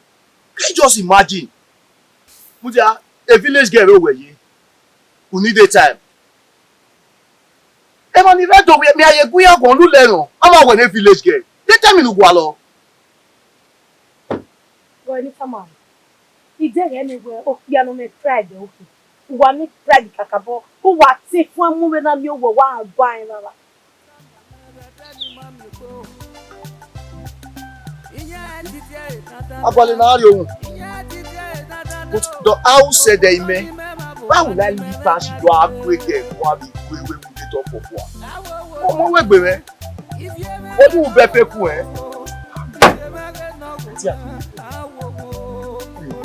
Can you just imagine? Mudia, a village girl vbe wẹ ye. U need a time. Emwa ni rre do wẹ, mẹ a ye gu iran guan lulẹ nọ, a ma wẹ ne village girl. Ye tell me ne u gualọ. Wẹ ni tama. I deghẹ ne wẹ okpia nọ mẹ pride okhi. Uwa ni pride kakabọ, uwa te fun mu vbe na miẹn owẹ wa gua ẹn vbavba. Agualọ na rrie ohun. But the house said that, man, why would I leave that shit to a quick girl who have a way with the top of one? Ọmọ wẹ gbe mwẹ. Ojú bẹ fẹ ku ẹ. Ti a.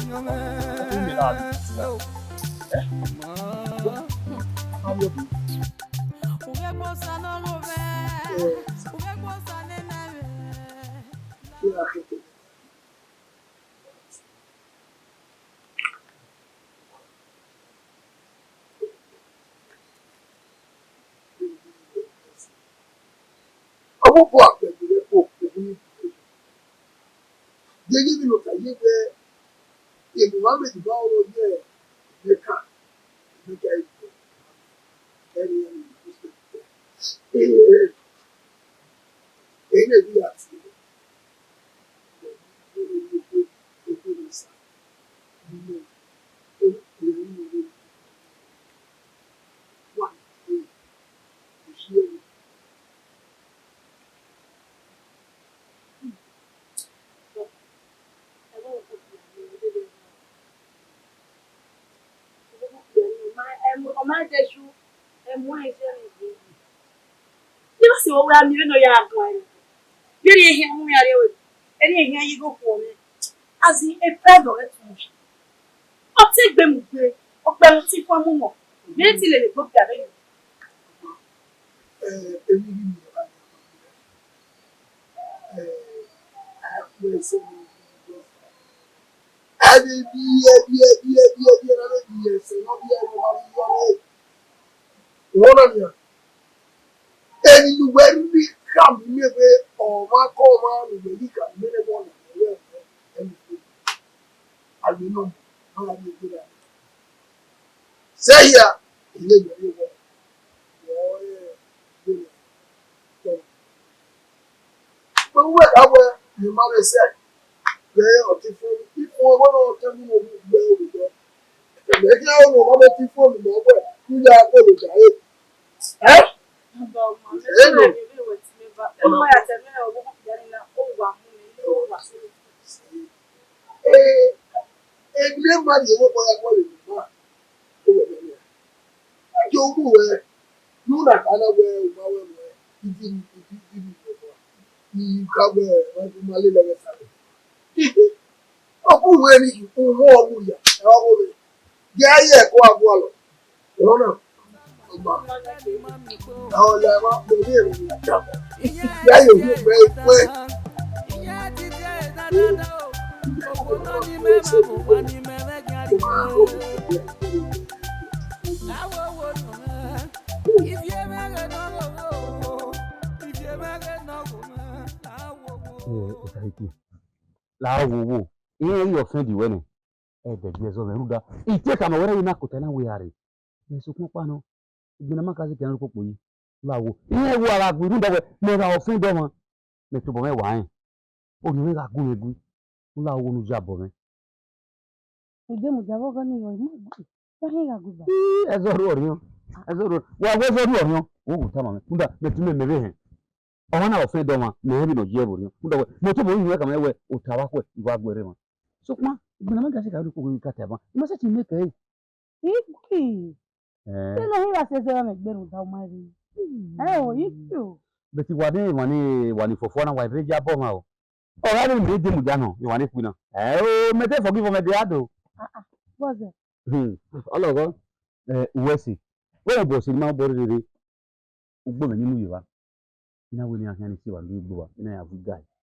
Ọkùnrin mi náà rí ti a. Ẹ? How you do? Ọmọ bọ akpẹdẹ rẹ po, òun ni. Yeye vbe ne ọ ta ye wẹẹ, Mohammed ba ọrọ ye Emeka, Emeka Igbo, ẹre iran ni Muslim. Ee, ẹre ne ẹvbo ya tie. Ọ ma dẹ ju ẹmu ẹn zẹ ne ẹ. Ne ma sẹ vbe ọ wẹ a miẹn vbene ọ ya guan ẹre. Vbene ehian mu iran rre, ẹre ehian ye igho khuọnmwi. As in, a pride of it too much. Ọ te gbe mu gbe, ọ kpẹ mu ti fua mu mọ. Vbe ti lele gbe okpia vbe yo. Eh, emwi ghi miẹn evba nian. Eh, a ku ẹse ni. A vbe biẹ, biẹ, biẹ, biẹ, biẹ, na vbe biẹ ẹse, ne ọ biẹ ẹre, ọ ma vbe yọ rre. Wẹ ọna nian. Emwi ne uwẹ rhirhi khama imẹ wẹẹ ọmwa ke ọmwa ne uwẹ rhirhi khama imẹ nẹ, wẹ ọna, wẹ ọna, ẹmwẹ fo. A gbe nọ, a gha rhie egbe na. Sẹ hia, I le yọ ye wẹ, wẹ ọre, wẹ ọre. Wẹ uwẹ gha wẹ, ne ima vbe sẹ, vbe ọtẹn ifun, ifun ọghe ne ọ tẹn mu ne ovbi ugbẹ orugbẹ. Mẹ khian ọnii, ọ ma vbe te ifun ne ọ wẹ, ne u ya kpolo da re. Ẹ? Ẹ nọ. Ee, emwi ne ma rhie vbe obọ ya gualọ emwi ma, ọ wẹ nẹ. Ẹjo ru wẹ, ne u na kha na wẹ, u ma wẹ wẹ, ibi, ibi, ibi, ibi, I kha wẹ, ma lele ẹghẹ sare. Ọ bu wẹ ni, u hu ọ mu ya, ẹ ọ vbe. Gie a ye ẹko a gualọ. Ọna, ọba. Ẹ ọ la ẹmwa, mẹ vbe rẹ ya. Ya ye hu mẹ ikue. Eh, Osaiki, la wo wo. Iran i offend wẹ nẹ. Ẹdẹ gie ẹzọ mwẹ rhunmwuda, I te khama wẹ na kota na wẹ a rre. Mẹ sokpan ọkpa nọ, egbe ne a ma ka zẹ ke a rre ukpokpo yi. La wo, iran i wa gha gui rhunmwuda wẹ mẹ gha offend ọmwa, mẹ tobọ mwẹ wa rẹn. Orhiọn mwẹ gha gu mwẹ gui, la wo ne u ya bọ mwẹ. Egbe mudia vbe ọghọ nii rrọọ, I ma gu, I khian gha gu ba. Ii, ẹzọ rhuọ orhiọn, ẹzọ rhuọ, wa wẹ ẹzọ rhuọ orhiọn, wo gu tama mwẹ, rhunmwuda mẹ tu mẹ mẹ vbe hẹn. Ọmwa na offend ọmwa, mẹ hẹn vbene ọ ye ẹvbo orhiọn. Rhunmwuda wẹ, mẹ tobọ mwẹ khama wẹ, ota vbe akhuẹ, I wa gu ẹre mwa. Sokpan, egbe ne a ma ga sẹ ka rre ukpokpo yi ka ta ban, I ma sẹtin make ẹre. Igui. Eh. Te ne ọ ghi gha sẹ ẹzọ mwẹ gbe rhunmwuda ọmwa rre. Ẹ o, igui o. But wa ne, wa ne, wa ni fofo na, wa rre ya bọ ọmwa o. Ọ gha vbe mẹ de mudia nọ, wa ne khui na. Ẹ o, mẹ te forgive mẹ de ado. Ah, ah, bọzẹ. Hmm. Ọlọghọ, eh, uwẹ si. Wẹ bọ si ma bọ rere. Ugbo mwẹ ni mu ye evba. I na wẹ ne iran khian ni si evba ne ugbo evba, I na ya vu guy.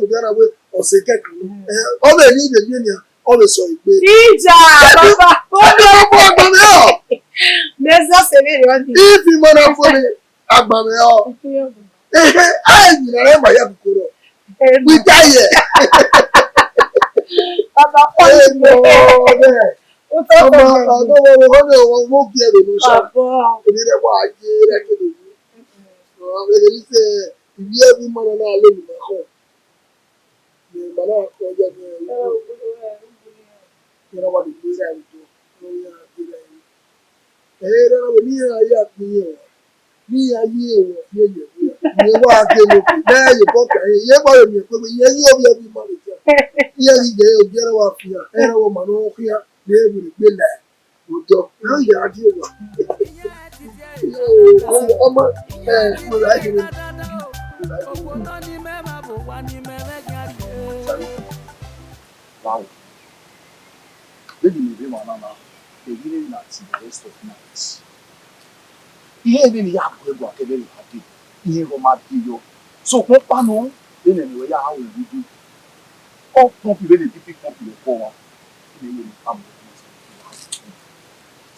mudia na wẹ ọ sẹ kẹkan nọ. Eh, ọ vbe ne I vbe miẹn nian, ọ vbe sẹ ọre egbe. Teacher, papa, Ọmọ ọmọ ọmọ mi ọ. Mẹ zọ sẹ vberriọ ni. Ifi ma na fo ni, agbọn mwẹ ọ. Ehe, a i yina rẹ ma ya koko rọ. Ẹnu. We die here. Papa, Ẹ funny. Mọ ọdẹ. Ó tọ́ Ọmọ tọ́. Ọdọ wọn wọn ni wọn wọn kí ẹ lè lọ ṣá. Papa. Èmi rẹ wá ayé rẹ kéde. Ọ, ẹ lè ní sẹ, ìwé ẹbí mọ náà lè lù máa kọ. Ni ma na kọ ya ni ẹ. Ẹ, ọ, ẹ, ẹ, ẹ. Yẹn na wa de gbe ra ẹjọ. Ọ ya de ra ẹjọ. Ẹ, ẹ, ẹ, ni ya ya kpin yẹn wa. Ni ya ye ẹvbo ye ye. Ye wa ke lo ke. Mẹ ye bọ ka ye. Ye ba ye mi pe ye ye obi obi ma le ja. Ye ye ye obi ra wa fia. Ẹ ra wo ma no khia. Ye bi gbe la. Ojo. Ẹ ya di wa. Ọmọ, ẹ, mo la ye. Mo la ye. Wow. Vbene imẹ vbe emwa na na, ẹghẹ ne na till the rest of night. Irẹn vbene ya gu ẹguae kevbe vbe a dee, irẹn ghe ọ ma dee yọ. Sokpan ọkpa nọ, vbene ẹmwẹ ruẹ ya ru ẹvbo idu, ọ pump vbene big big pump rẹ kọ ọmwa, vbene ẹmwẹ kpa mu.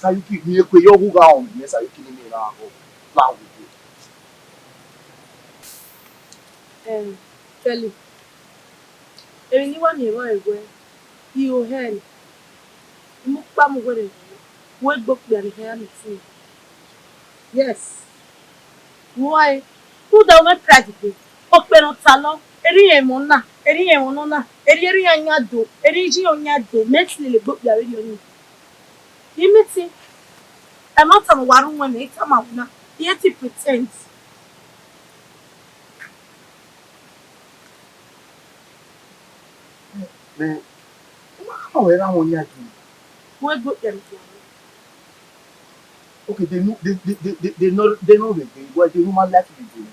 Sayuki, miẹn kue yọ ghu gha rọnmwẹ mẹ, Sayuki, ne imẹ na gha la wẹ. Em, Felly, emwi ne I wa miẹn vbe ọre wẹẹ, I ho hẹ ne I mu ukpa mu uwẹ rre, wẹ egbe okpia ne I khian ya meeting. Yes. Wẹ ọre, rhunmwuda u mwẹ pride gbe, okpia ne ọ talọ, erriọ irẹn emọ na, erriọ irẹn emọ nọ na, erriọ erriọ iran yan do, erriọ iye iran yan do, mẹ te lele egbe okpia vberriọ nii. I meeting, ẹmwata ne uwa rre uwẹ mẹ, I tama uwa na, I i te pretend. Mẹ, u ma khama wẹ gha mwẹ ọyan gele. Wẹ egbe okpia ne I khian ya. Okay, de nu, de, de, de, de, de nọ, de nọ vbe egbe, wẹ de nu ma like vbe egbe.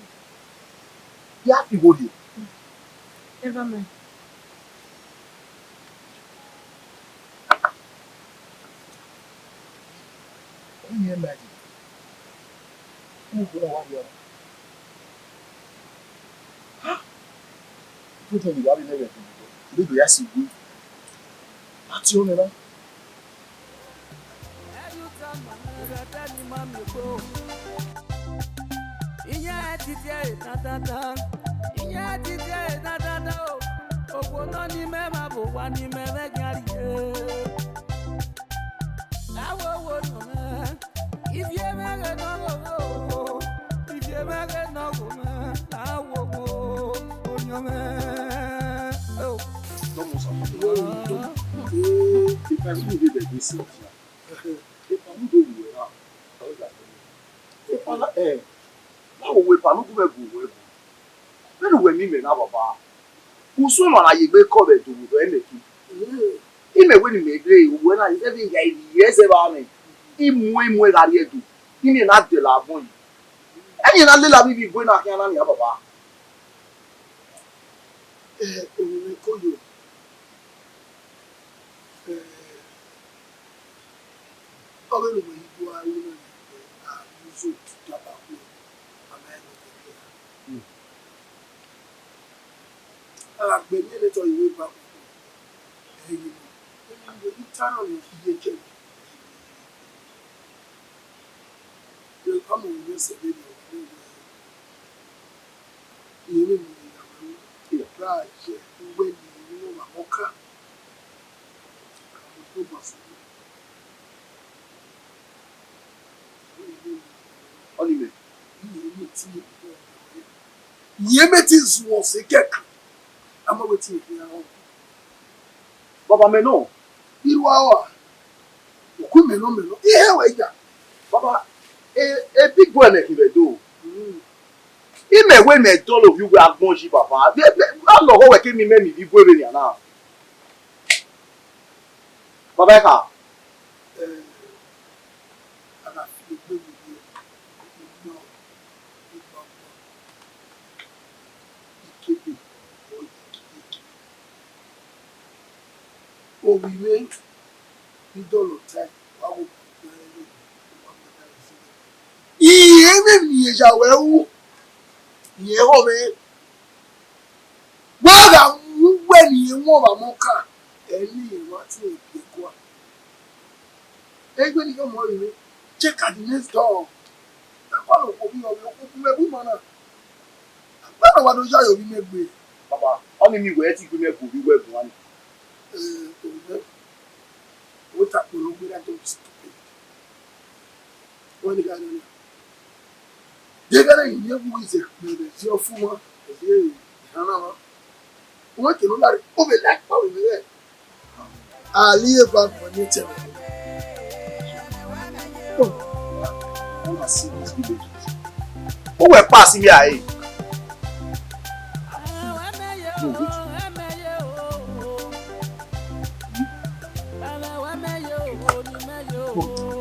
Ya fi wo rhie. Never mind. Can you imagine? Who is gonna worry you? Ha! Tutu ni gha vbe nẹ vbe ẹdẹ, ebe do ya si gbe. A tie ọnẹ na. Iyan ẹtiti ẹre dandandan, iyan ẹtiti ẹre dandandan o. Okhuo nọ ni mẹ ma vbe owa ni mẹ mwẹ gian rrie. Awowo nọ mwẹ, ivie mwẹ ghe nọ gho mwẹ o, ivie mwẹ ghe nọ gho mwẹ, awowo orhiọn mwẹ o. Dọmọ sa, dọmọ. If I see you dey like this, Cynthia, if I no dey with her, I will like you. If I like, eh, na wo we pa, no do we go we go. Vbene uwẹ miẹn imẹ na, baba, usun ọmwa na ye egbe kọ vbe ẹdẹ owa do ẹmwẹ ke. Imẹ wẹ ne imẹ rre, uwẹ na, I seven years, years eva mwẹ, I mu, I mu gha rrie Ẹdo, I miẹn na dẹla agbọn yi. Ẹni na lela vbe ivbi igue na khian na nian, baba. Eh, emwi ne I ko yo, eh, ọ ghe ne uwẹ i do a ru na, eh, a use it to taba khuẹ, a ma rẹn ne ọ kẹkẹ ra. Mm. A gha gbe eni ẹnrẹn tọ ye ba koko, ẹ i ye nọ. Emwi ne I ta nọ ni, I ye kẹ. Ọmọ mwẹ sẹ vbene ọ wẹẹ, I re ne I ya wẹ ru, ra ye uwẹ ne I ru ọmwa ọkan. Ọnii mẹ. Yẹn mẹ te zuọ sẹ kẹkan, a ma wẹ te rhie rrọọ. Baba mẹ nọ. Iruaro a, uku mẹ nọ, mẹ nọ. Ihe wẹ ya. Baba, e, e big boy nẹ khin vbe do. Mm. Imẹ wẹ mẹ dọlọ ovbi uwẹ agbọn yi, baba. Vbe, vbe, a lọghọ wẹ ke miẹn imẹ miẹn ivbi igue vbe nian na. Baba, ẹ kha. Eh, a na fi egbe vbe ivbi, ivbi, ivbi, ikebe, ọ ye ikebe. Ovbi mwẹ ni dọlọ tae, wa wo ba ẹre, wa ma da ẹre zẹ. Irẹn mwẹ miẹn ya wẹ ru, irẹn họ mwẹ. Wẹ gha mu uwẹ ne irẹn wọn vbe amẹ ọkan, ẹ i miẹn irẹn wa tie ẹre biẹ kua. Egbe ne I khama ọre mwẹ, check at the next door. Akpalọ okhuo vbe ọ vbe okhuo bu mwẹ bu ima na. Akpalọ wa do ya ye ovbi mwẹ gbe. Baba, ọnii miẹn wẹ ẹ te gu imẹ gu ovbi uwẹ guan ni. Eh, ovbi mwẹ, u ta kpolo gbe na do stupid. Wẹ ni gha nọ nia. Deghẹ ne I miẹn vbe uwu ize, mẹ vbe zi ọfumwa, vbe zi erhanmwa. Uwẹ ke ne u lare, u vbe la ikpao vbe mwẹ. Ali eva guan ni etẹn mwẹ. Oh, I wanna see this village. Who will pass me ahe? No, wait.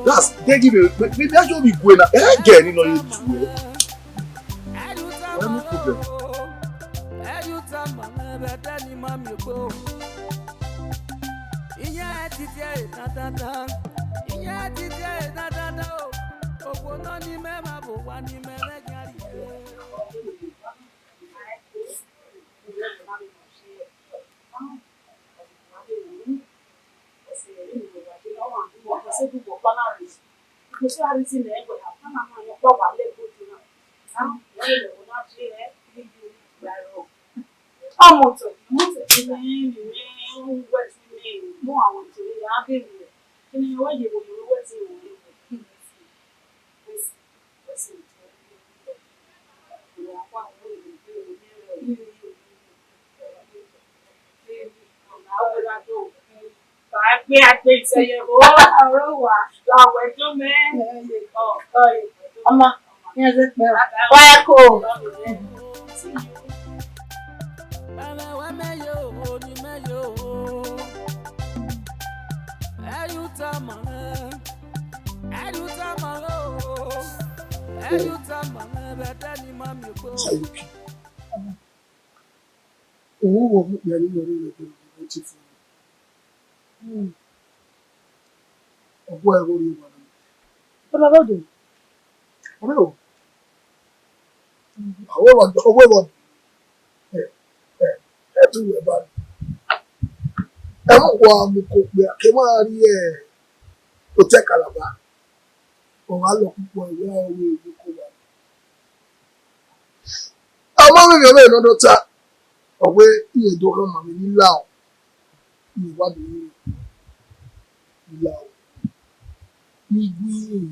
That's, they give me, me, me, me, I just be going now. Eh, girl, you know you do it. Well, no problem. Iye titi ẹ dandan, iye titi ẹ dandan o. Okhuo nọ ni mẹ ma vbe owa ni mẹ vbe gian rrie. Mo sọ a ri si nẹ, ẹgbẹ a ma ma yan ọkpa wa lẹ gbe otu na. A, wẹ lẹ wọ na fi ẹ, bi bi gba rọ. Ọmọ tọ, ọmọ tọ. Ni, ni, ni, wẹ ti ni, mo àwọn tọ ya ghe mi. Kini wẹ ye wo, wẹ ti wo. Ọma, iran zẹ kpẹ o. Wa ya ko. Sayuki. Owo wọ mu kpia ni wẹ rre ẹdẹ ne ọ te fo. Ọgua ẹvbo rri owa na. Baba Bodo. Ọmọ o. Ọwẹ wa, ọwẹ wa. Ẹ, ẹ, ẹ tu wẹ ba. Ẹ mu wa mu ko kpia, ke ma rrie otẹ Kalaba. Ọ gha lọ kpukpọ, ẹvbo aro vbe iko wa. Ọ ma mwẹ emwi ọvbehe ne ọ do ta, ọ wẹ irẹn do khama mwẹ ne I lao, ne I wa do ru, I lao, ne I gu irẹn.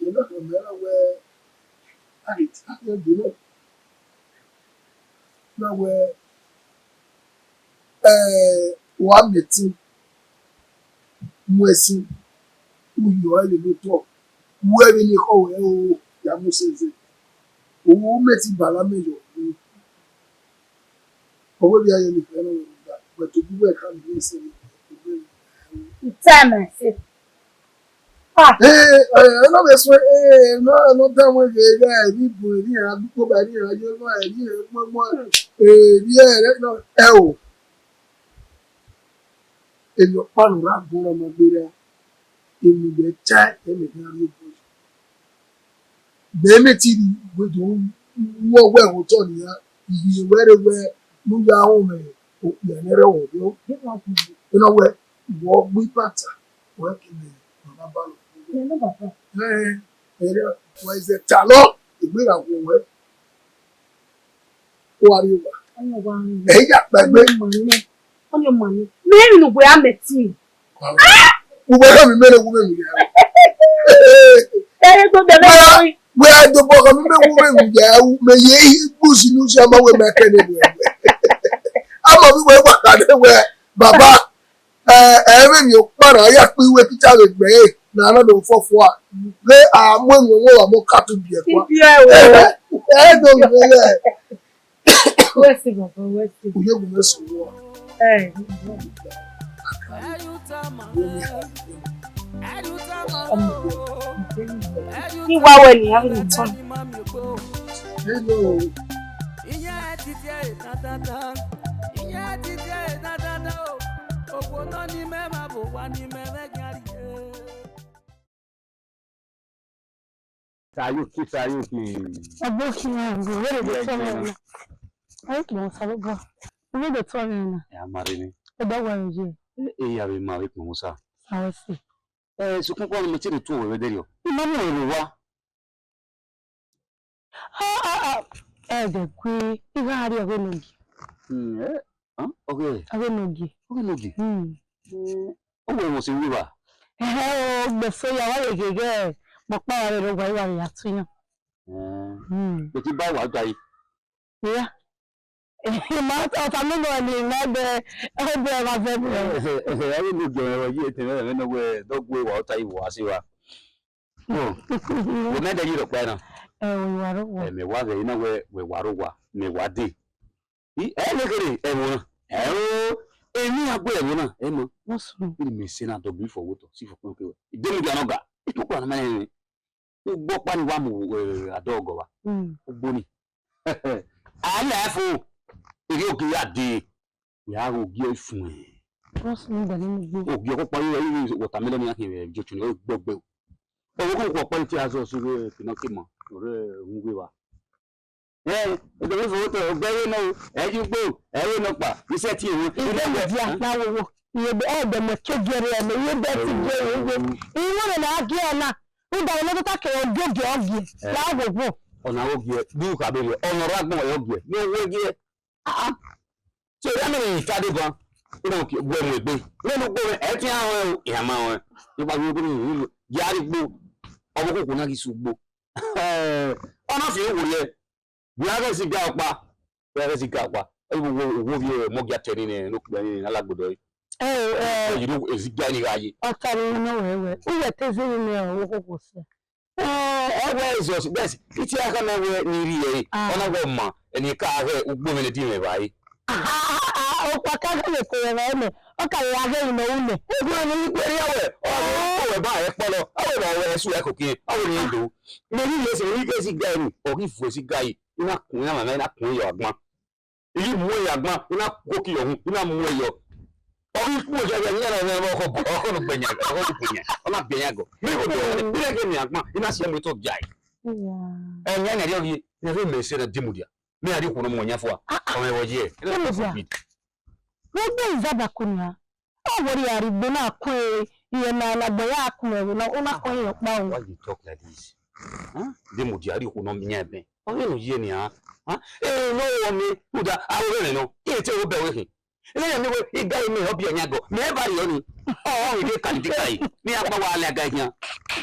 Irẹn na khama mwẹ na wẹ, a ghi ta khian dee nẹ, na wẹ, ẹ, wa miẹn ẹtin, mu ẹsin, u yọ ẹre lele otọ, u ru ẹmwẹ ne ekhọe ruẹ o, ya mu sẹ ẹzẹ. U mẹ te ba la mẹ yọ. Ọ wẹ vbe a ye ne ikpia na wẹ da, but obu wẹ ka miẹn ẹse ne. Time I say. Ah. Ee, ẹ, ẹ na vbe suẹn, ee, ẹ na, ẹ na dan wẹn ghe, ghe, ẹ ni bun, ẹ ni a dukpo ba, ẹ ni a ye ọmọ, ẹ ni ẹ gbọngbọn, ee, ẹ ni ẹ, ẹ na, ẹ o. Emwi ọkpa ne u ra gun ọmọ gbe ra, emwi vbe ta ẹmwẹ gha rrie obọ yi. Mẹ mẹ te rhie wẹ do ru ọghe ẹvbo otọ nian, I rhie wẹ rre wẹ ne u ya rọnmwẹ okpia ne ẹrọghọ yọ. Ena wẹ, wẹ ọ gbe ibata, wẹ ke mẹ ne ọ na ba lọ. Ẹ, ẹ, wẹ zẹ talọ, egbe gha wu wẹ. Ọ gha rrie owa. Ẹ i ya kpa egbe. Ọni ọma ni. Mẹ emwi ne uwẹ a mẹ ẹtin. Uwẹ khama mwẹ ne wu mwẹ mu ya. Ẹ, egbe bẹbẹ. Wẹ a do bọ khama mwẹ wu mwẹ mu ya, mẹ ye igbusi ne usi ama wẹ mẹ kẹ ne wẹ. Ama bi wẹ gba ka de wẹ, baba, ẹ, ẹ mwẹ emwi ọkpa na, a ya kpe iwe teacher vbe egbe ẹre, na na do fọfua. Ghe a mu emwi ọmwa wa mu ọka tu biẹ kua. Ibiẹ o. Ẹ, ẹ do mwẹ. Wẹ si baba, wẹ si. Uye gu mwẹ sẹ uwa. Ẹ. Ni wa wẹ ni, a vbe ni tọn. Hello. Sayuki, Sayuki. Aboki na, wẹ rre de tọ mwẹ na. Ayi kpọ Osanobua. Wẹ rre de tọ mwẹ na. Ẹ, a ma rre ni. Ẹ da wa ye. Ẹ, ẹ, ya vbe ma vbe kpọ Osa. Sa wẹ si. Ẹ, sokpan kua ne mẹ te rhe tuẹ wẹ vbe derriọ. I ma mu ẹre vbe owa. Ah, ah, ah. Ẹ dẹ gue, I gha rrie ọghe ne ogie. Hmm, ẹ, ah, ọghe. Ọghe ne ogie. Ọghe ne ogie. Hmm. Ẹ, ọ wẹ ẹmwẹ ọse vbe evba? Ẹhẹ o, gbe eso ya, wa ye gheghe, mẹ ọkpa wa vbe rre owa, I wa vbe ya tu iran. Ẹ, Hmm. Bẹti ba wa da yi. Iya. Ma, ọta ne ọ ni ma gbe, ọ gbe ẹmwẹ vẹ mi. Ẹ, ẹ, ẹ, ẹ, ọghe ne ogie mwẹ ye etẹn mwẹ ne wẹ, dọ gue wa ọta yi wa si wa. Wẹ mẹ dẹ yi rhọkpa na. Ẹ, wẹ wa rre owa. Ẹ, mẹ wa ghẹ na wẹ, wẹ wa rre owa, mẹ wa dee. I, ẹ ne kherhe ẹmwẹ na. Ẹ o, emwi a gu ẹmwẹ na, ẹ ma. What's wrong? Vbene mẹ sẹ na dọgbe ifo wo otọ, si fo kpẹn ke wẹ. Demi dia nọ ga. Ikpokpo na ma rẹn. Ugbo ọkpa ni wa mu, eh, adọgọ vba. Mm. Ugbo ni. A la fo. Erriọ ogie ya dee. Ya ghe ogie ọfun. What's wrong, Dani? Ogie ọkpa yo, yo, yo, watermelon ya khin vbe jochun, ọ gbọgbe. Ọvbokhan ọkpa ni te azọ si vbe kina ke ma, ọre uhunmwu evba. Ẹ, ẹdẹ vbe fo otọ, ọgbẹ vbe nọ o, ẹ ye ugbo, ẹ ye nọkpa, isẹ tie wọn. Ìgbẹ́ mi di àpá wowo. Iye be, ẹdẹ mẹ ke gie rre ẹmẹ, iye be ti gie rre, iye. Iye wẹ na gie na. Uda ne tota ke ogie ogie ogie. Eh. La wo wo. Ọna wo gie, du ka be rre, ọna ra gbọn yo gie. No wo gie. Ah, ah. So, ya mẹ ni ta de ban. Ina ki wẹ mu egbe. Ne nu ko ẹ ti a wẹ o, ya ma wẹ. Ni pa yo ko ni ya ri gbo. Ọmọ koko na ki su gbo. Eh, ọna fi wo ye. Wẹ a ghẹ zẹ iga ọkpa, wẹ a ghẹ zẹ iga ọkpa. Ẹ wo, wo, wo vbiẹ mọ gia tẹ nene, ne okpia nene, ne a la gbe odọ ẹre. Ẹ, ẹ, ẹ, yi do ezi iga ni gha ye. Ọ tare ne ọ wẹ wẹ, u wẹ te zẹ vbene ọ wo koko sẹ. Ẹ, ẹ wẹ Jesus, bẹs, iti a khama wẹ ne I rhie ẹre, ah, ọ na wẹ ọ ma, ẹne ka ghẹ ugbo mwẹ ne ẹdẹ mwẹ vba ẹre. Aha, aha, okpia ka ghẹ ye te vbe ẹmwẹ, ọ ka ya ghẹ ne u nẹ. Ugbẹn ne I kpe rhie wẹ, ọ wẹ ba ẹ kpọlọ, ọ wẹ ba wẹ ẹsu ẹ koko, ọ wẹ ne I do. Mẹ ghi ye sẹ, I ghe zẹ iga ni, ọ ghi vuẹ zẹ iga yi, I na kun iran mwamwa, I na kun iran yọ agbọn. I ghi mu ẹre yọ agbọn, I na koko yọ uhunmwu, I na mu ẹre yọ. Ọ ghi kpu ẹre yọ, iran na mwẹ ọkhọ, ọkhọ ne ọ gbẹn yan, ọkhọ ne ọ gbẹn yan, ọ na gbẹn yan gọ. Mẹ ghi do, I na ghe miẹn agbọn, I na si ẹre mu etọ gia yi. Ẹyan ne ọ rhie, ne ọ rhie mẹ sẹ na die mudia. Mẹ a rhie okhuo ne ọ mu ọyan fua. Ah, ah. Ọ mwẹ vbe ọ ye. Demudia. Wẹ gbe izaba ku nia. Ọ wọrọ ya rhie igbe na ku iye na, na gbẹn ya ku ẹvbo na, u na kọ iran ọkpa o. Why you talk like this? Huh? Demudia, a rhie okhuo ne ọ miẹn ẹbẹn. Ọ ghe ne u ye nian. Huh? Eh, no, ọ miẹn, rhunmwuda, aro vbe ẹmwẹ nọ. I te ro bẹghe khin. Ẹ ya miẹn wẹ, iga imẹ, ọ biẹ yan gọ. Mẹ ba rriọ ni. Ọ, ọ, ide kali, ide kali. Mẹ ya gba wa lẹ aga yan.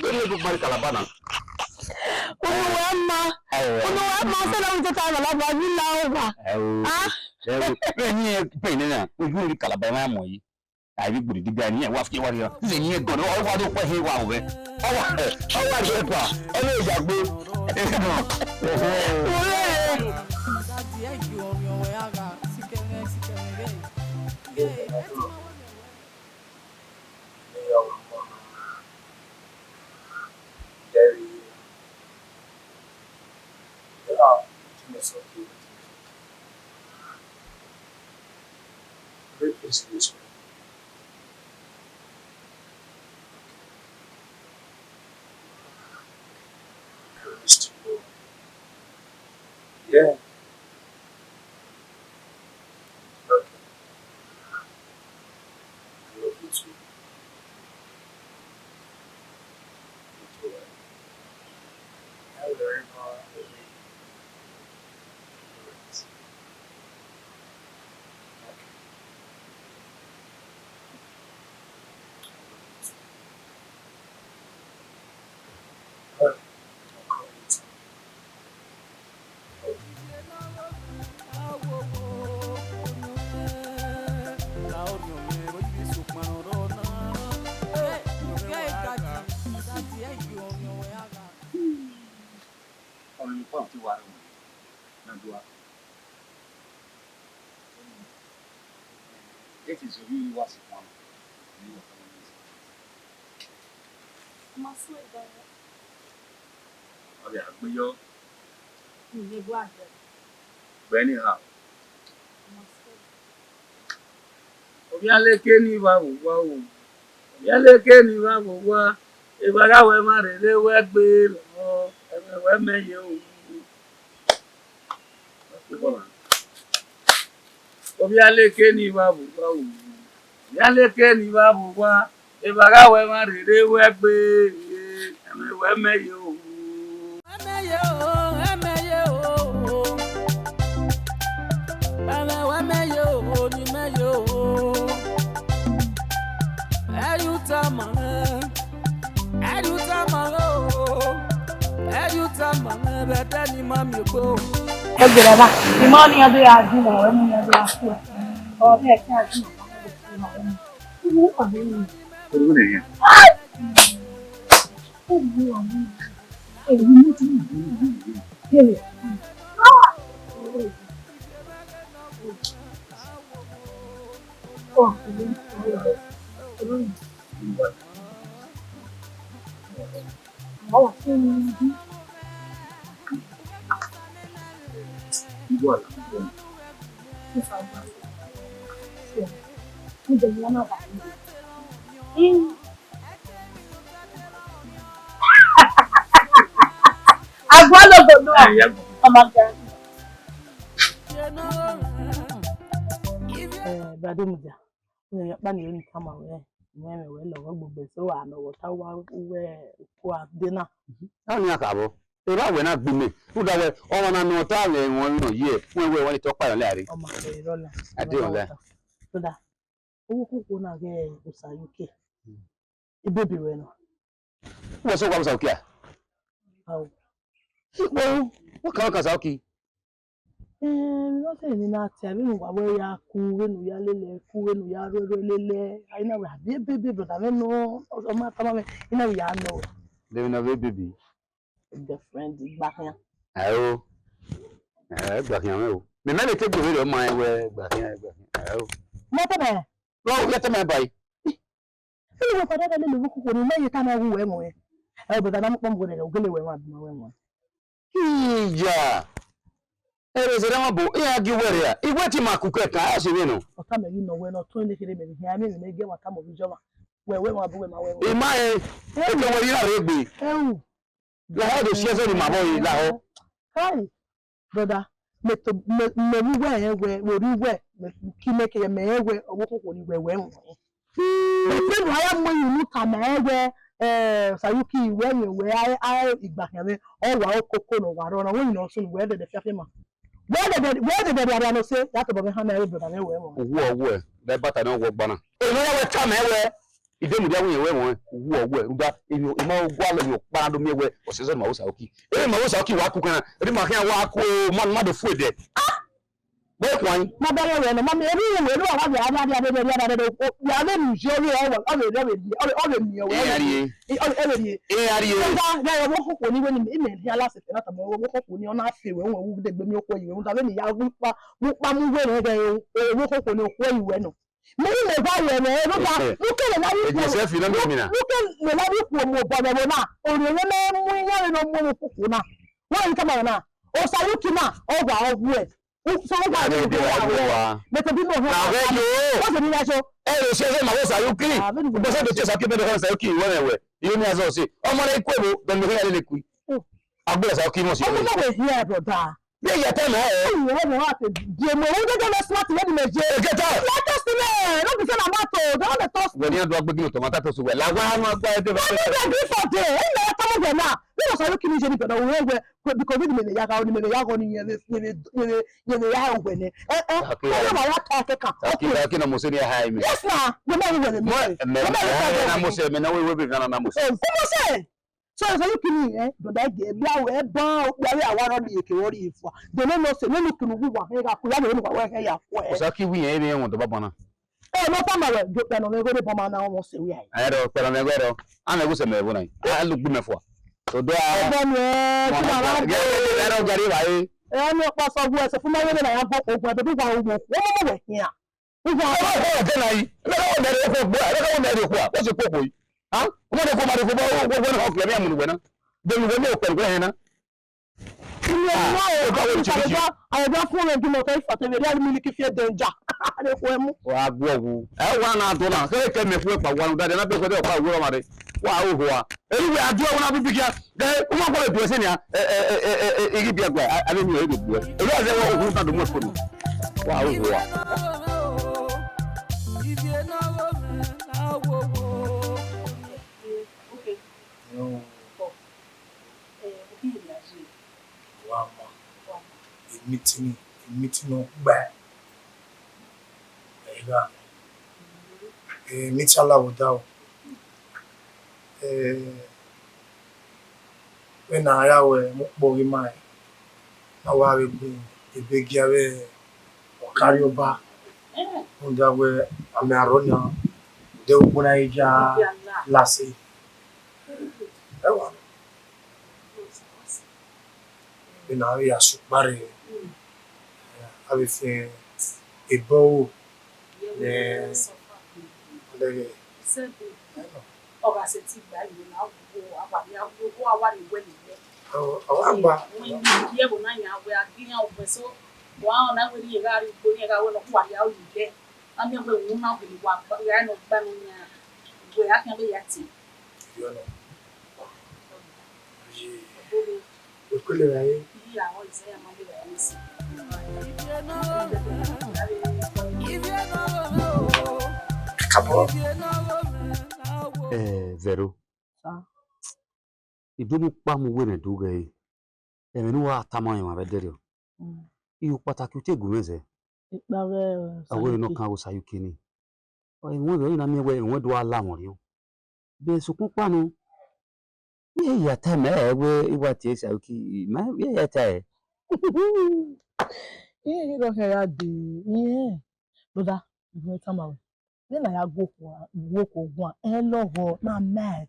Ẹ ne gu gbari kalaba na. Unu wa ma. Unu wa ma, sẹ na u tota na, la wa ni la wa. Ẹ o. Ah? Ẹ o. Ẹ ni ẹ pẹ nẹ na. Oju ri kalaba ma mọ yi. Ai bi gburi diga ni, ẹ wa fi wa ria. Zẹ ni ẹ gọ, ọ wa do kpẹ he wa ovẹ. Ọ wa, ọ wa jẹ kua, ẹ ne ya gbe. Ẹ nọ. Yeah. Okay. I love you too. Okay. Hello, everyone. Ọmọ ne I kpa ọtẹn wa rre ọmọ na do a. Ẹ ti zẹ ovbi ru wa si khuan. Ma suẹn dọmọ. Ọ dia gbe yọ. Ǹjẹ́ bọ́ àjọ? Bẹ́ẹ̀ ni ha. Ma suẹn. Ovbi aleke ni vbe owa o. Ovbi aleke ni vbe owa. Evba gha wẹ ma rere wẹ gbe lọ, ẹmwẹ wẹ mẹ ye o. Ovbi aleke ni vbe owa o. Ovbi aleke ni vbe owa. Evba gha wẹ ma rere wẹ gbe, ẹmwẹ wẹ mẹ ye o. Ẹmwẹ ye o, ẹmwẹ ye o. Ẹmwẹ wẹ mẹ ye o, ni mẹ ye o. Ẹyu tama mwẹ, ẹyu tama mwẹ o. Ẹyu tama mwẹ, vbe ẹdẹ ne ima miẹn egbe o. Ẹgbẹrẹ ba, ima ọnii iran do ya dun, ọ mu iran do ya fu. Ọ bẹghe ẹtin a dun. Agualogo no. Ọmọ ga. Eh, Brother Mudia. Wẹ ya kpa ne I tama wẹ, wẹ mwẹ wẹ lọghọ gbogbo ẹse, wa nọ vbe ọta, wa uwẹ uku a de na. A ni a kha vbọ. Erha wẹ na gbe mẹ. Rhunmwuda wẹ, ọmwa na nọ ta vbe ẹmwẹ ọnrẹn nọ ye, wẹ wẹ wẹ ni te ọkpa rẹ lare. Ọ ma kẹ rọ la. A de rọ la. Brother, owo koko na ghẹ Osayoke. Ebebe wẹ nọ. Wẹ sẹ wa Osayoke a? Ao. Ikpo, wẹ kan kan Osayoke. Eh, mi na sẹ ni na te, vbene uwa wẹ ya ku, vbene u ya lele ku, vbene u ya rhuẹrhuẹ lele, a i na wẹ a bi ebebe, brother, vbene ọ ma tama mwẹ, I na wẹ ya nọ. De vbene ọ vbe ebebe? Girlfriend, igba khian. Ayo. Eh, igba khian mwẹ o. Mẹ ma vbe te gbe vberriọ ma rẹn wẹ igba khian, igba khian. Ayo. Ma tama. Wẹ, wẹ tama ba yi. Ẹ, vbene uwa fada da lele owo koko ni, ma ye tama wẹ uwẹ ẹmwẹ. Ẹ, brother, na mu kpọ mu wẹ nẹ, u gele wẹ ẹmwẹ, a bi ma wẹ ẹmwẹ. Iya, ẹre zẹrẹ ma bo, iran gie uwẹ rre a, I wẹ te ima ku kẹkan, a sẹ vbe nọ. Ọ tama ẹre nọ wẹ ne ọ tọn nekherhe mẹ vbe hia, mẹ vbe mẹ gie wa tama ovbi iye ọmwa. Wẹ wẹ wa bu wẹ ma wẹ. I ma rẹn, okẹ wẹ ira rre egbe. Ẹu. Lahọ do si ẹzọ ne ima vbọ re, lahọ. Kai, brother, mẹ to, mẹ, mẹ vbe uwẹ rẹn wẹ, vbe orhiọn uwẹ, mẹ ki mẹ kẹ mẹ rẹn wẹ, ọvbokhan okhuo ni wẹ wẹ ruẹn. Mẹ te vbe a ya mu ẹre unu tama ẹre wẹ, eh, Sayuki, wẹ miẹn wẹ a, a igba khian mwẹ, ọ wa ro koko ne ọ wa rrọọ na, wẹ yin ne ọ sunu, wẹ dẹdẹ fiafia ma. Wẹ dẹdẹ, wẹ dẹdẹ rhiarria ne ọ sẹ, ya tobọ mwẹ hama ẹre, brother mwẹ wẹ ruẹn. Uwu ọ wẹ, da ẹbata ne ọ wẹ ọgba na. Emwi ne ọ ya wẹ tama ẹre wẹ, I de mudia wẹ irẹn wẹ ẹmwẹ, uwu ọ wẹ, rhunmwuda, emwi, emwi ọgua lẹ emwi ọkpa na do miẹn wẹ, ọ sẹ ẹzọ ne ima vbe Sayuki. Emwi ne ima vbe Sayuki wa ku kan, erha ima khian wa ku, ma, ma do fu ẹdẹ. Ah! Wẹ khuan. Ma bẹghe wẹ nọ, ma miẹn, erha uwẹ, erha uwa vbe a rhie, a rhie, a rhie, a rhie, a rhie, o, ya vbe mu ye, ọ vbe, ọ vbe, ọ vbe, ọ vbe, ọ vbe, ọ vbe miẹn wẹ. Iran rhie. Ọ, ọ vbe rhie. Iran rhie. Rhunmwuda, ghẹ ọvbokhan okhuo ni wẹ ne imẹ, imẹ rhie last night, tama ọvbokhan okhuo ni, ọ na fe wẹ, wẹ u de gbe miẹn okhuo yi wẹ, rhunmwuda vbene I ya wu kpa, wu kpa mu wẹ rẹn ghẹ ọvbokhan okhuo ni okhuo yi wẹ nọ. Mẹ i mẹ gha wẹ mwẹ, rhunmwuda, eh, eh, ne u kere ne a vbe ikhuo, Joseph, ne ọ miẹn na. Ne u kere ne a vbe ikhuo mu obọ mwẹ vbe na, orhiọn mwẹ mu iyan vbene ọ mu ọvbokhan okhuo na. Wẹ i tama na, Osayuki na, ọ wa ọ wuẹ. U, so ọ wa ọ wuẹ. Mẹ te bi no hẹ. Na wẹ yo. What's the reason? Ẹ, o si ẹzọ ma vbe Sayuki. Ah, very good. Ugbẹn sẹ do tie Sayuki, bẹdẹ Sayuki, wẹ mwẹ wẹ. Iye ni azọ si. Ọmọ ne i ku evo, dọ ne hia lele ku. Oh. Agbẹrẹ Sayuki mọ si. Ọmọ na wẹ here, brother. Ye, ye, tell me. Hey, you have a lot of J M O. Who dey get smart wey dey J M O? Get out. Let us know. No be say na matter o. They no dey talk. Wẹ ni a do agbegin oto, matter to so well. La wa ma gba ede. What do they do for there? Hey, na come over now. You know, so you kill me, Jenny, but we we because we dey ya ga, we dey ya ga ni yẹn, yẹn, yẹn ya o we ne. Eh, eh. Okay. Why you talk? Okay. Okay, na mo se ni ha mi. Yes, na. We na we we. Mo, me, na mo se, me na we we na mo se. Mo se. So, so you kill me, eh? But I get, bia we ban, bia we awaro ni eke wori ifo. They no know say, no look no wa he ga ku ya, no wa he ya ku. Osa ki wi yẹn, ebe wọn do baba na. Eh, no tama we, do pe no me go de baba na, wọn se we ai. Ẹ rọ, pẹrọ mẹ gbẹrọ. A mẹ gusẹ mẹ ẹvbo na. A lu gbe mẹ fua. So do a. Ọgbọ mi, ẹ, kí màmá gbé. Ẹ rọ gari wa e. Ẹ ní ọ̀pọ̀ sọ ọgbọ ẹsẹ̀ fún máyé náà yà gbọ́ ogun ẹ̀bẹ̀ bí wà owó. Wọ́n mọ̀ wẹ̀ hìá. Wọ́n mọ̀ wẹ̀ hìá. Ẹ bá kọ́ ọ̀gá náà yìí. Ẹ bá kọ́ ọ̀gá náà yìí kú à. Wọ́n sì kú òkú yìí. Hàn? Wọ́n mọ̀ ní kó máa di kó bá owó owó náà kìlọ̀ ní àmúlùwẹ̀ náà. Bẹ́ẹ̀ ni wọ́n ní òpẹ̀ ìwé yẹn náà. Ìyẹn náà ò bá wọ́n ti fi. Àyẹ̀dá fún ọ̀rẹ́ ìgbìmọ̀ tó ìfọ̀tẹ̀wé rí àlùmílíkì fi ẹ̀dẹ̀ ń jà. Ẹ kò ẹ mú. Wà á gbọ́ wu. Ẹ wà náà tó náà. Kẹ́kẹ́ mẹ́fún ẹ̀pà wà nù dáadáa. Náà bẹ́ẹ̀ kọ́ dé ọ̀pá ìwúrọ̀ máa rẹ̀. Wà á hó wa. Eri wẹ aduẹ wọn abi bikia. Ẹ, uma kọlẹ duẹ sẹ nia. Ẹ, ẹ, ẹ, ẹ, ẹ, igi biẹ gba. A, a, ẹ, mi ẹ duẹ. Eri wẹ sẹ wọ ohun ta do mu ẹkọ ni. Wa o wa. Wa ma. Emi tini, emi tini ọgba. Ẹ gha. Eh, ne I te alawẹ odaro. Eh, vbene a ya wẹ mu ukpo ghi ma rẹn, ne a wa vbe gun ebe gie avbe ọkariọba, rhunmwuda wẹ a miẹn arrọọ nian, odẹ ukpo na i ya lase. Ẹwa nọ. Vbene a vbe ya sẹ ukpa rre, a vbe fian ebọ ro ne ọ lẹghẹ. Ọ gha sẹtin gba iwe na, a wa rhie, a wa rhie wẹ lele. Ọ gha gba. Wẹ ne I ye ẹvbo na yan wẹ a gbe iran ugbẹn so, wa rẹn ọna wẹ ne irẹn gha rrie ugbo, ne irẹn gha wẹ ne ọ khuarria ru lele. A miẹn wẹ unu na gele wa gba, ya nọ gba nọ yan wẹ a khian vbe ya tie. Iyọ nọ. Ye. Okele ra ye. Iya, ọ Isaiah ma le ra ye si. If you know, if you know, Kabọ. Eh, Vero. Sir. I do mu kpa mu wẹ ne do ghẹ ẹre. Ẹmwẹ ne uwa tama rẹn emwa vbe ẹdẹrriọ. Mm. I ru kpataki u te gu mwẹ zẹ. Ikpa vbe, eh, a wẹ ne ọ Sayuki. Kan wo Sayuki ni. Ọ, ẹmwẹ vbe na miẹn wẹ, ẹmwẹ do a la wọn rriọ. Bẹ sokpan kpa nọ, iran ya ta mẹ ẹ wẹ I wa tie Sayuki, mẹ iran ya ta ẹ. Iran ghi rhọkhian ya dee, iran. Brother, I gu mwẹ tama wẹ. Vbene a ya gu okhuo, gu okhuo guan, ẹ lọghọ, na mad.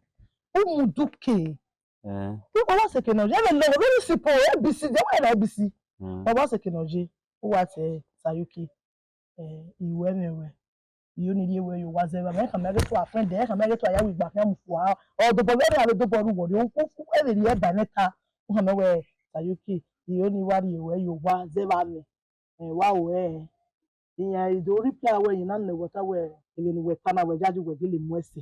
U mudu ke. Eh. U wa seke nọ ye, ẹ vbe lọghọ, very simple, A B C, de wa na A B C. Mm. Wa seke nọ ye, u wa tie Sayuki. Eh, I wẹ mwẹ wẹ. I ho ni rhie wẹ ye owa zẹ vbe amẹ, ẹ khama ẹghe tua friend, ẹ khama ẹghe tua ya ru igba khian mu fua. Ọ dobọ vbe rre, a vbe dobọ ru wọ rre, u, u, u, ẹ vbe rhie ẹba nẹ ta, u khama wẹ Sayuki, I ho ni wa rhie wẹ ye owa zẹ vbe amẹ. Eh, wa ru ẹre. Iran do reply wẹ, iran na nẹ wẹ ta wẹ, emwi ne uwẹ ta na wẹ yayi wẹ gele mu ẹse.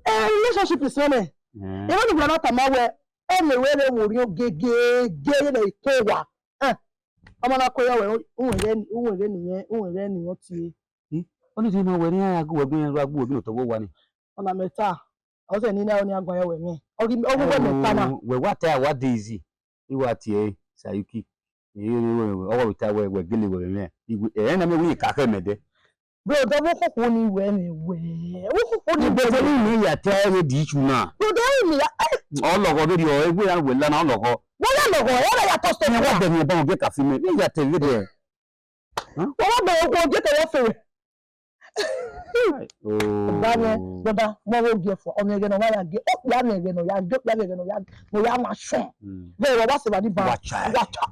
Eh, relationship is funny. Mm. Even if you are not tama wẹ, ẹmwẹ wẹ rre wo rhiọn gegege, ye ne I to wa. Eh, ọmọ na ko ya wẹ, uwẹ rẹ, uwẹ rẹ niyẹn, uwẹ rẹ niyẹn tie. Eh, ọ ni di ma wẹ ne iran ya gu wẹ gbẹn, ra gu wẹ gbẹn otọ vbe owa ni. Ọna mẹ ta, ọ sẹ ne I na ro ne a guan ya wẹ mwẹ. Ọ ghi, ọ ghi wẹ mẹ ta na. Wẹ wa ta wa de easy. I wa tie Sayuki. Ẹ, ọ wa vbe ta wẹ, wẹ gele wẹ mwẹ. Iwe, ẹ, na mẹ wẹ ka khẹ mẹ dẹ. Brother, vbe okhuo ni wẹ mwẹ wẹ? Vbe okhuo ni wẹ? Brother, ni ya ta ẹre di ichu na. Brother, ni ya, eh. Ọ lọghọ vberriọ, ẹre wẹ ya wẹ la na, ọ lọghọ. Wẹ ya lọghọ, ẹ ya tọ stop. Ẹ wa bẹ mi ba gie ka fi mẹ. Ni ya ta vberriọ. Huh? Wẹ wa bẹ okhuo gie ka ya fe wẹ. Oh. Ba mwẹ, brother, mẹ vbe gie fua, ọ mwẹ ẹghẹ ne ọ wa ya gie, okpia mwẹ ẹghẹ ne ọ ya gie, okpia mwẹ ẹghẹ ne ọ ya, ne ọ ya ma sọn. Mm. Vbe wa wa se ba ni ba. Wa cha. Wa cha.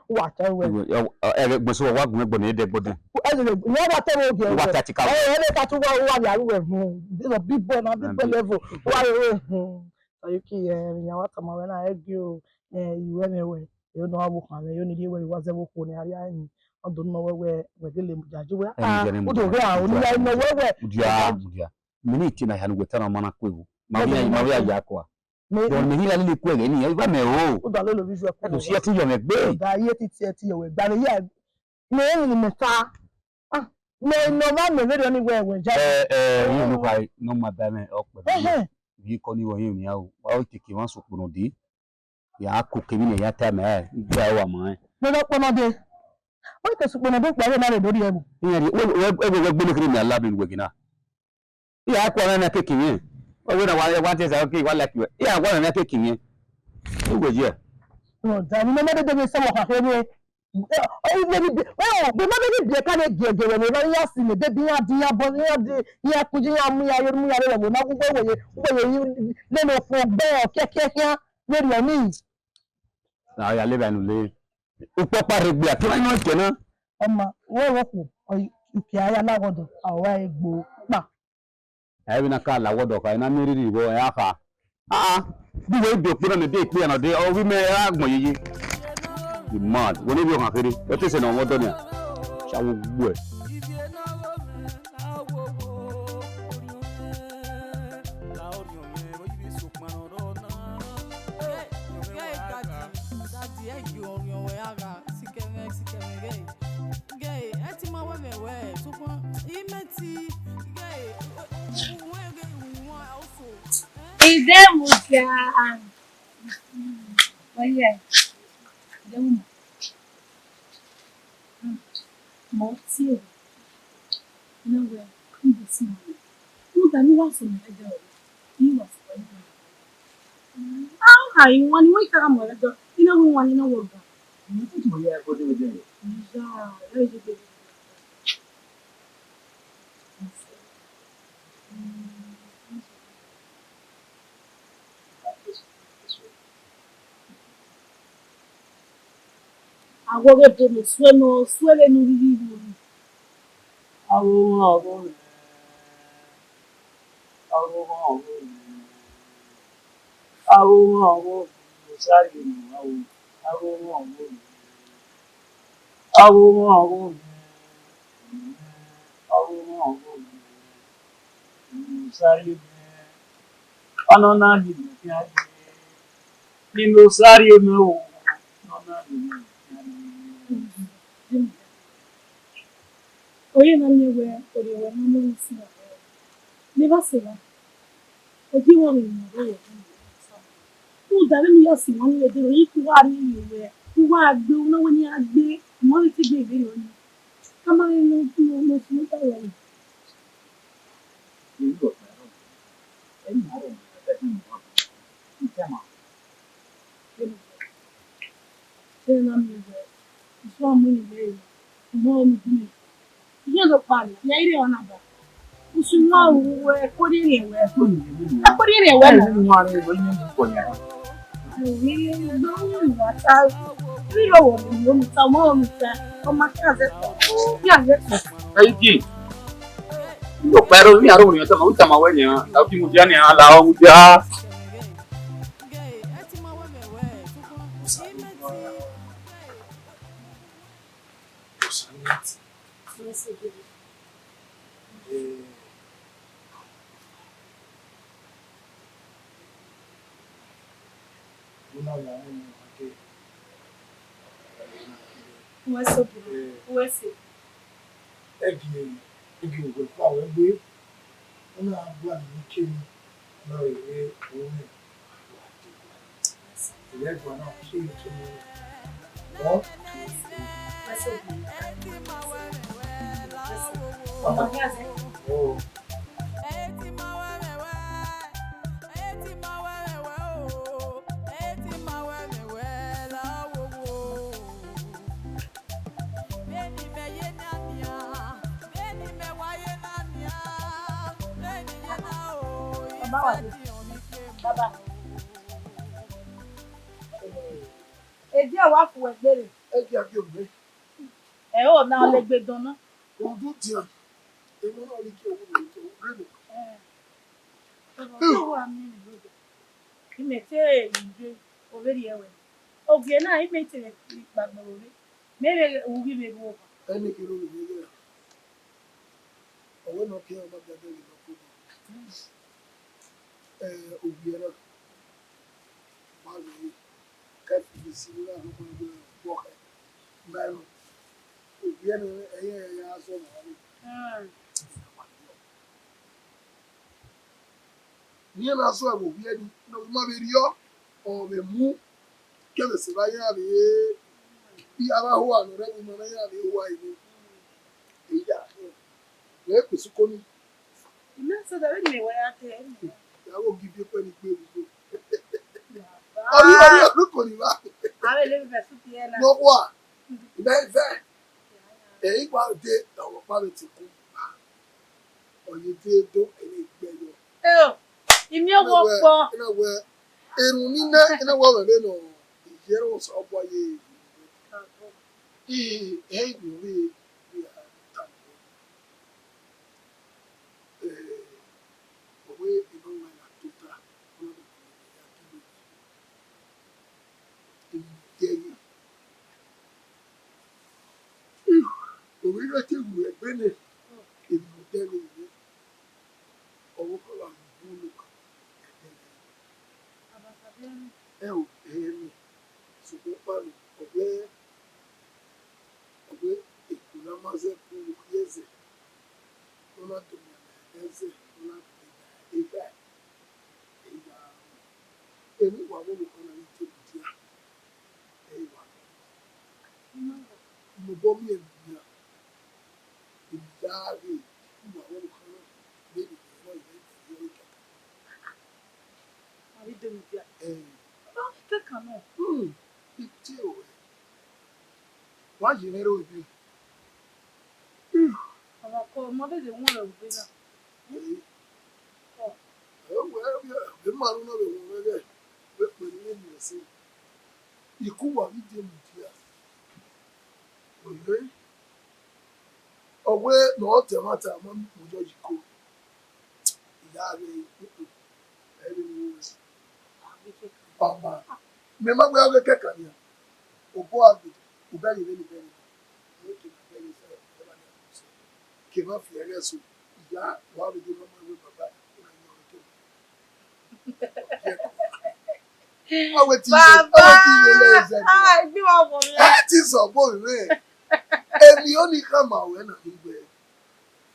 Wa cha wẹ. Iwe, ọ, ọ, ẹghẹ gbẹn so wa gun ẹgbọn ne dẹ gbọdẹ. Ẹ, ẹ, ẹ, wa ta te vbe gie. Wa ta ti ka. Ẹ, ẹ, ẹ, ka tu wa, wa ya ru wẹ, hmm. This a big boy na, big boy level. Wa ru wẹ, hmm. Sayuki, ẹ, ya wa tama wẹ na, ẹ gie o, ẹ, iwẹ mwẹ wẹ. Ẹ, ọ nọ wa vbe okhan mwẹ, ẹ, ọ ni rhie wẹ, wa zẹ vbe okhuo ne a rhie ẹre. Ọ do nọ wẹ wẹ, wẹ gele mu jaji wẹ. Ẹ, ah, ẹ, u do rhe a, u ni ya nọ wẹ wẹ. Mudia, mudia. Mẹ ni tie na hia ne uwẹ ta na ma na ku evbo. Ma vbe ya, ma vbe ya ya kua. Mẹ, but mẹ ni la lele ku ẹghẹ ni, ẹ, iba mẹ o. U da lele ovbi uwẹ ku. Ẹ do si ẹtin yọ mwẹ gbe. U da ye ti ti ẹtin yọ wẹ gbe. Avbe ya, mẹ ni mẹ ta. Ah, mẹ nọ ma mẹ vberriọ ni wẹ wẹ ja. Ẹ, ẹ, iye ne u kha nọ ma ba mwẹ ọkpẹ. Ẹhẹn. Vbe ikọ ni wẹ hin nia o. Wa o teke mwa sokpọnọ dee. Ya ko kevbe ne ya ta mẹ, ẹ, I gbe aro wa ma rẹn. Vbe ọ kpọnọ dee. Wẹ ke sokpọnọ dee kpa vbe na rre do rhie ẹvbo. Iran rhie, wẹ, wẹ, wẹ, wẹ gbele kherhe mẹ a la bẹ ne uwẹ ghe na. Iran kua na na keke mwẹ. Wẹ wẹ na wa, wa te sa ke wa like wẹ. Iran kua na na keke mwẹ. Uwẹ je. Brother, ni mama dede vbe sẹ vbe ọkha kherhe. Ọ, ọ, vbe ni bi, ọ, vbe mama ni bi ka ne gie gie vbe na ya si ne de bi ya di ya bọ ya di ya ku ji ya mu ya ye mu ya re vbe na ku wẹ wẹ ye, wẹ ye le no fo gbe ọ kẹkẹ khian. Vberriọ ni. Na ya leba enu le. Ukpọkpa rhe gbe a, te wa nọ kẹ na. Ọma, wẹ vbe okhuo, ọ, ukia ya la wọdọ, a wa egbo kpa. Ẹ vbe na ka la wọdọ kha, ẹ na miẹn rhirhi vbọ, ẹ a kha. Ah, ah, du wẹ bi okpia na mẹ de ikpia na de, ọ ghi mẹ ra gbọn yeye. You mad, wẹ ne vbe ọhan kherhe, ẹ te sẹ ne ọ mwẹ ọdọ nia. Sha wo gbuẹ. Hey, hey, daddy, daddy, ẹ gie orhiọn wẹ a gha sikẹ mwẹ, sikẹ mwẹ, ghe, ghe, ẹ ti ma wẹ mwẹ wẹ, sokpan, I mẹ ti, ghe, uwẹ ghe, uwẹ also, eh? Ide mudia, ah, oh yeah, ide mu. Mẹ ọ tie ne wẹ, n de si mẹ. Rhunmwuda ne u wa sẹ mẹ ẹdẹ ọre, ne u wa sẹ mẹ ẹdẹ ọre. A ha iwan ni wẹ i ka gha mu ẹdẹ, I na wu iwan ni na wọ ga. Mẹ te tuma ya ẹkọ dede. Iya, ẹ je gbe. Awọ ghe do ne suẹ ne ọ suẹ vbene u rhirhi ru. Avbe omwa ọghe mwẹ, avbe omwa ọghe mwẹ, avbe omwa ọghe mwẹ, Osa rhie ne uwa o, avbe omwa ọghe mwẹ, avbe omwa ọghe mwẹ, avbe omwa ọghe mwẹ, Osa rhie mwẹ, ọnọna rhie mwẹ khian rhie. Inu Osa rhie mwẹ o, ne ọ na rhie mwẹ. Ọ ye na miẹn wẹ orhiọn ruẹ ma mu ẹre si ra, ne I vba sẹ evba, ọ gie wẹ ọghe emwi ne ọ rre wẹ. Rhunmwuda vbene u ya si wan ni vbe dee, ọ ye ke u gha rhie emwi wẹ, u gha gbe, u na wẹ ne iran gbe, u ma vbe te gbe egbe nọ ni. Tama mwẹ ne ọ, ne ọ, ne ọ sunu ta wẹ ni. Ẹna miẹn wẹ, isu a mu ni wẹ, u ma ọmọ ni gu mẹ. Iye do kpa nẹ, ya ire ọna ba. Usun ma ru wẹ, ẹkpọri rhiẹn wẹ. Ẹkpọri rhiẹn wẹ nọ. Ẹyigi, iro kpa ẹre, mi aro ni tama, u tama wẹ nian, la ki mudia nian, la ọ mudia. Uwẹ sẹ obọ, uwẹ sẹ. Ẹgie, ẹgie uwẹ kpa wẹ gbe, u na gua ne kemu, u na rere uwẹ. Ilẹgua na kiri to mi. Ọ? Ọmọ ni azẹ. Oh. Baba wa de. Baba. Edia wa fu ẹgbere. Edia bi ome. Ẹ o na ọ legbe dọn na. Udu dian. Emọ na ni ke wu ni ke wu ni. Ẹ. Baba, ọ wa mi ni lo. Imẹ te ije ovbi erriẹ ruẹ. Ogie na, imẹ te vbe kpa agbọn vbe. Mẹ vbe ru ghi vbe ru owa. Ẹni kherhe ovbi erriẹ. Ọ wẹ ne ọ ke iran ma biẹ dẹghe ne ọ koko. Ẹ, ovbi ẹre na. Ma vbe re. Ke fi vbe si vbe na, ọ ma vbe wọ khẹ. Ma ẹre. Ovbi ẹre na, ẹre ya zọ ma vbe. Hmm. Ne iran na zọ ẹvbo vbiẹ ni, ne ovbi ima vbe rriọ, ọ vbe mu, ke ẹmwẹ sẹ evba iran vbe, avbe ahowa ne ọ rre ẹvbo ima na iran vbe howa ene. Eya, wẹ kpe sẹ uko ni. Imẹ sẹ da vbene imẹ wa ya te ẹre. Ya wo gi biẹ kpẹ ni gbe vbe igho. Baba. Ọri, ọri, ọri uko ni va. Avbe lele vbe suit ẹre na. Nọkhua, imẹ vẹ. Ẹ i wa dee, ọvbokhan vbe te ku. Ọ ye dee do, ẹ i gbe yọ. Eo, I miẹn ọvbokhan. Ena wẹ, erhunmwu ni nẹ, ena wẹ ọmwẹ vbe nọ, iyẹrẹ Osanobua ye. Ii, ẹ i miẹn ọvbe, vbe a ta nẹ. Ẹ, ọ wẹ, ena wẹ na tota, ọ na dọ ya dee. Emwi ne ọ dẹghe. Ovbi erha te ru ẹgbẹe nẹ, emwi ne ọ dẹghe vbe ọvbokhan gha mu unu kan ẹdẹghe. Ẹ o, ẹhẹn nẹ, sokpan ọkpa nọ, ọ wẹ, ọ wẹ eko ne a ma zẹ ku unu khian zẹ, ne ọ na do mianmian ẹzẹ, ne ọ na do mianmian evba, evba. Emwi uwa vbe ọvbokhan na ghi te mudia, ẹ i wa. Mobọ miẹn emwi hia, emwi hia ghe, uwa vbe ọvbokhan na, vbene ọ rre ẹre kẹkan. Ma vbe do mudia. Ẹ. Ọ kẹkan nọ. Hmm. Ite ruẹ. Wa ye mwẹ rre obe. Ọmwa kọ, ọmọ vbe ghe wọn rẹ obe na. Ee. Ọ. Ẹ, wẹ, wẹ, wẹ ma ru nọ vbe wọn mwẹ ghẹ, wẹ kpẹre ne miẹn ẹse. Ikuwa ghi de mudia. Ọyẹ. Ọ wẹ ne ọ ta ẹmwata, ma mu yọ yi iko. Iya ghe, ẹ vbe mu wẹ. Ọma, mẹ ma wẹ ọghe kẹkan nian. Obọ a gbe, u bẹghe vbene u bẹghe. Ke ma fi ẹghẹ so, iya, wa vbe do nọ ma wẹ baba, u na yan ọghe kẹkan. Ọ wẹ ti ye, ọ wẹ ti ye lẹ ẹzẹ. Ah, gbe wa bọ mẹ. Ẹ ti sọ bo rẹ. Emi oni khama wẹ na ni wẹ.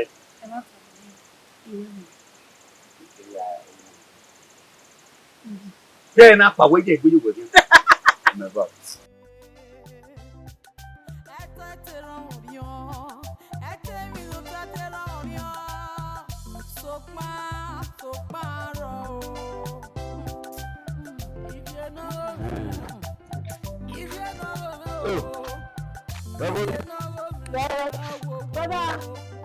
ẹ. Ẹ ma tọ. Kẹ na kpa wẹ ye egbe ye wẹ. Never. Ẹtẹtẹ rọrọ riọn, ẹtẹ mi lo tẹtẹ rọrọ riọn, sokpan, sokpan rọ o. Ivie nọ rọrọ, ivie nọ rọrọ o. Ivie nọ rọrọ, brother.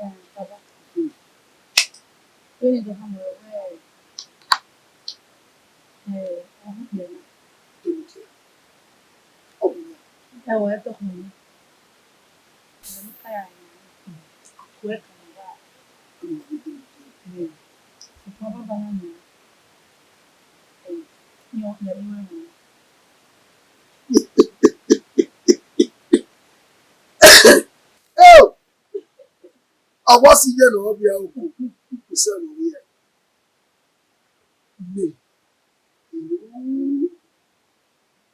Eh, baba. Vbene do khama ruẹ wẹẹ, eh, ọ hu kpẹ na. Ẹwọ, ẹ tọkhan nẹ. Ẹ ne u ka ya rinmwian, a ku ẹre kan vba. Sokpan baba na nia, eh, iran kpẹre mwẹ rinmwian. Eo! Ọ wa si ye ne ọ vbiẹ okhuo, isẹ ne ọ vbiẹ. Mẹ, enu,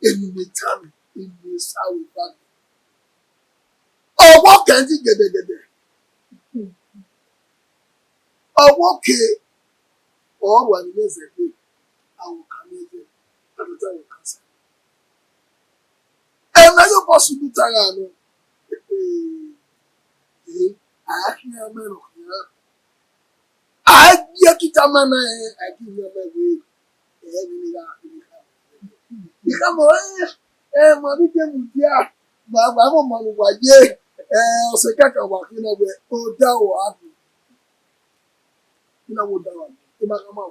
enu ne tama, enu ne sa vbe ba mẹ. Ọvbokhan kẹn di gẹdẹgẹdẹ. Ọvbokhan, ọ rua ni mwẹ zẹgbe, a vbe kan mwẹ zẹ, a do ta vbe kan sa. Ẹmwẹ ye obọ sunu ta gha nọ. Eh, a khian mẹ nọ khian. A gie kita ma na, eh, a gie mẹ wẹẹ, eh, ni gha, ni gha. Ni gha mọ, eh, eh, ma ni de mudia, ma, ma, ma, ma, wa ye, eh, ọsẹ kaka wa khin na wẹẹ, oda wa bu. Ina wo da wa, ima gha ma.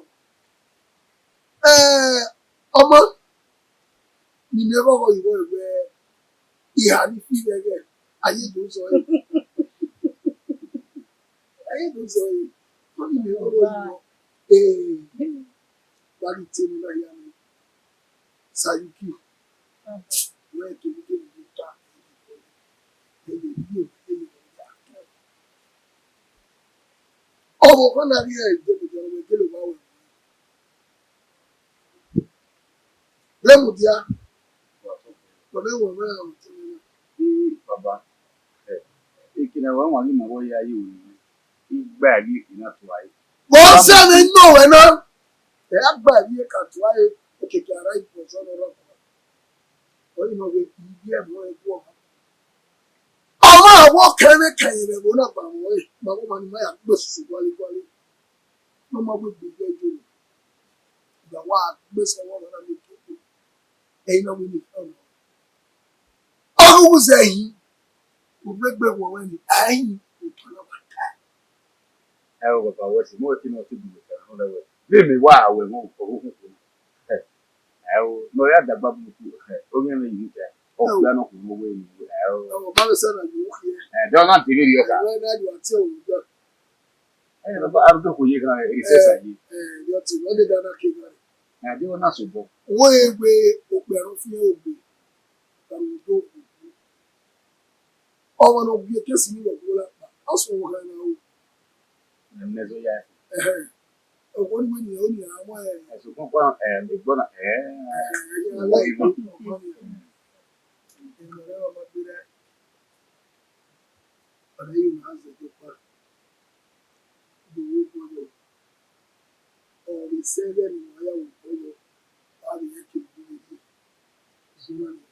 Eh, ọmọ, ni mẹ vbe ọghọ igho wẹẹ, iha ni fi vbe ẹghẹ, a ye do zọ ẹre. A ye do zọ ẹre. Ọmọ, ni mẹ vbe ọghọ igho, eh, wa ghi te ne na ya mẹ. Sayuki, wẹ kemikemi do ta, ẹ ye yo, ẹ ye Ọkọ na rhie ẹdẹ vbe gele wa wẹ. Rẹ mudia, wa vbe wẹ mwẹ ra otọ mwẹ na. Ii, baba, ẹ, ekene wa wan ghi ma wẹ ya ye unu, I gba ẹre eke na tua ẹre. Vbe ọ sẹ vbe nọ wẹ na? Ẹ a gba ẹre eke a tua ẹre, okiekie a ra ibọzọ ne ọ rhọkpa. Ọ ghi nọ wẹ I biẹ ẹmwẹ ọnrẹn guọghọ. Ọmwa vbe ọ kẹmwẹ kẹmwẹ vbe ẹvbo na gba mwẹ ọnrẹn, ma vbe ọmwa ni ma ya gbe susu gualiguali. Ne ọ ma wegbe ye ẹjo nẹ, ya wa gbe sẹ vbe ọmwa na miẹn okiekie. Ẹre I na wẹ ne I khọn nọ. Ọ ghi wu zẹ hin, u vbe gbe wọ wẹ ni, a hin, u tọn na wa ta. Ẹ o, baba, wẹ si, mo wẹ kene ọ te gu wẹ kẹrẹ nọ lẹ wẹ. Vbe mẹ wa wẹ wọn, ọ hu hu. Ẹ, ẹ o, ne ọ ya dagba bu ku, ẹ, o ghi ẹmwẹ yi ta. Ọ Ẹ o. Gba nọ khulo wẹ ni, ẹ o. Ẹ o, ma vbe sẹ na yo khiẹ. Ẹ, de ọ na te vberriọ kha. Ẹ, na yo ati o da. Ẹ, baba, arughe khuye khan, ẹ, recess aye. Ẹ, yo ti, ọ de da na ke gha. Ẹ, de ọ na sobọ. Wo egbe okpia rọ fi ogbe. Ka wo do. Ọmwa ne ọ gie ekesi ni vbe ọgua ọkpa, ọ sẹ ọmwa khẹ na ru. Ẹmwẹ zẹ ya. Ẹhẹn. Ọgua ni wẹ nian, ọ nian, a wa, ẹ. Ẹsukun kpa, ẹ, egbọ na, ẹ. Ẹhẹn, ẹ, ọgua ni wẹ nian. Ẹmwẹ rẹ ọmọ gbe rẹ. Ọnii na zẹdẹ ọkpa. Vbe owa obọ yọ, ọ vbe sẹ ẹghẹ ne ima ya vbe obọ yọ, a vbe rẹn ke vbe rhie zẹ na ni.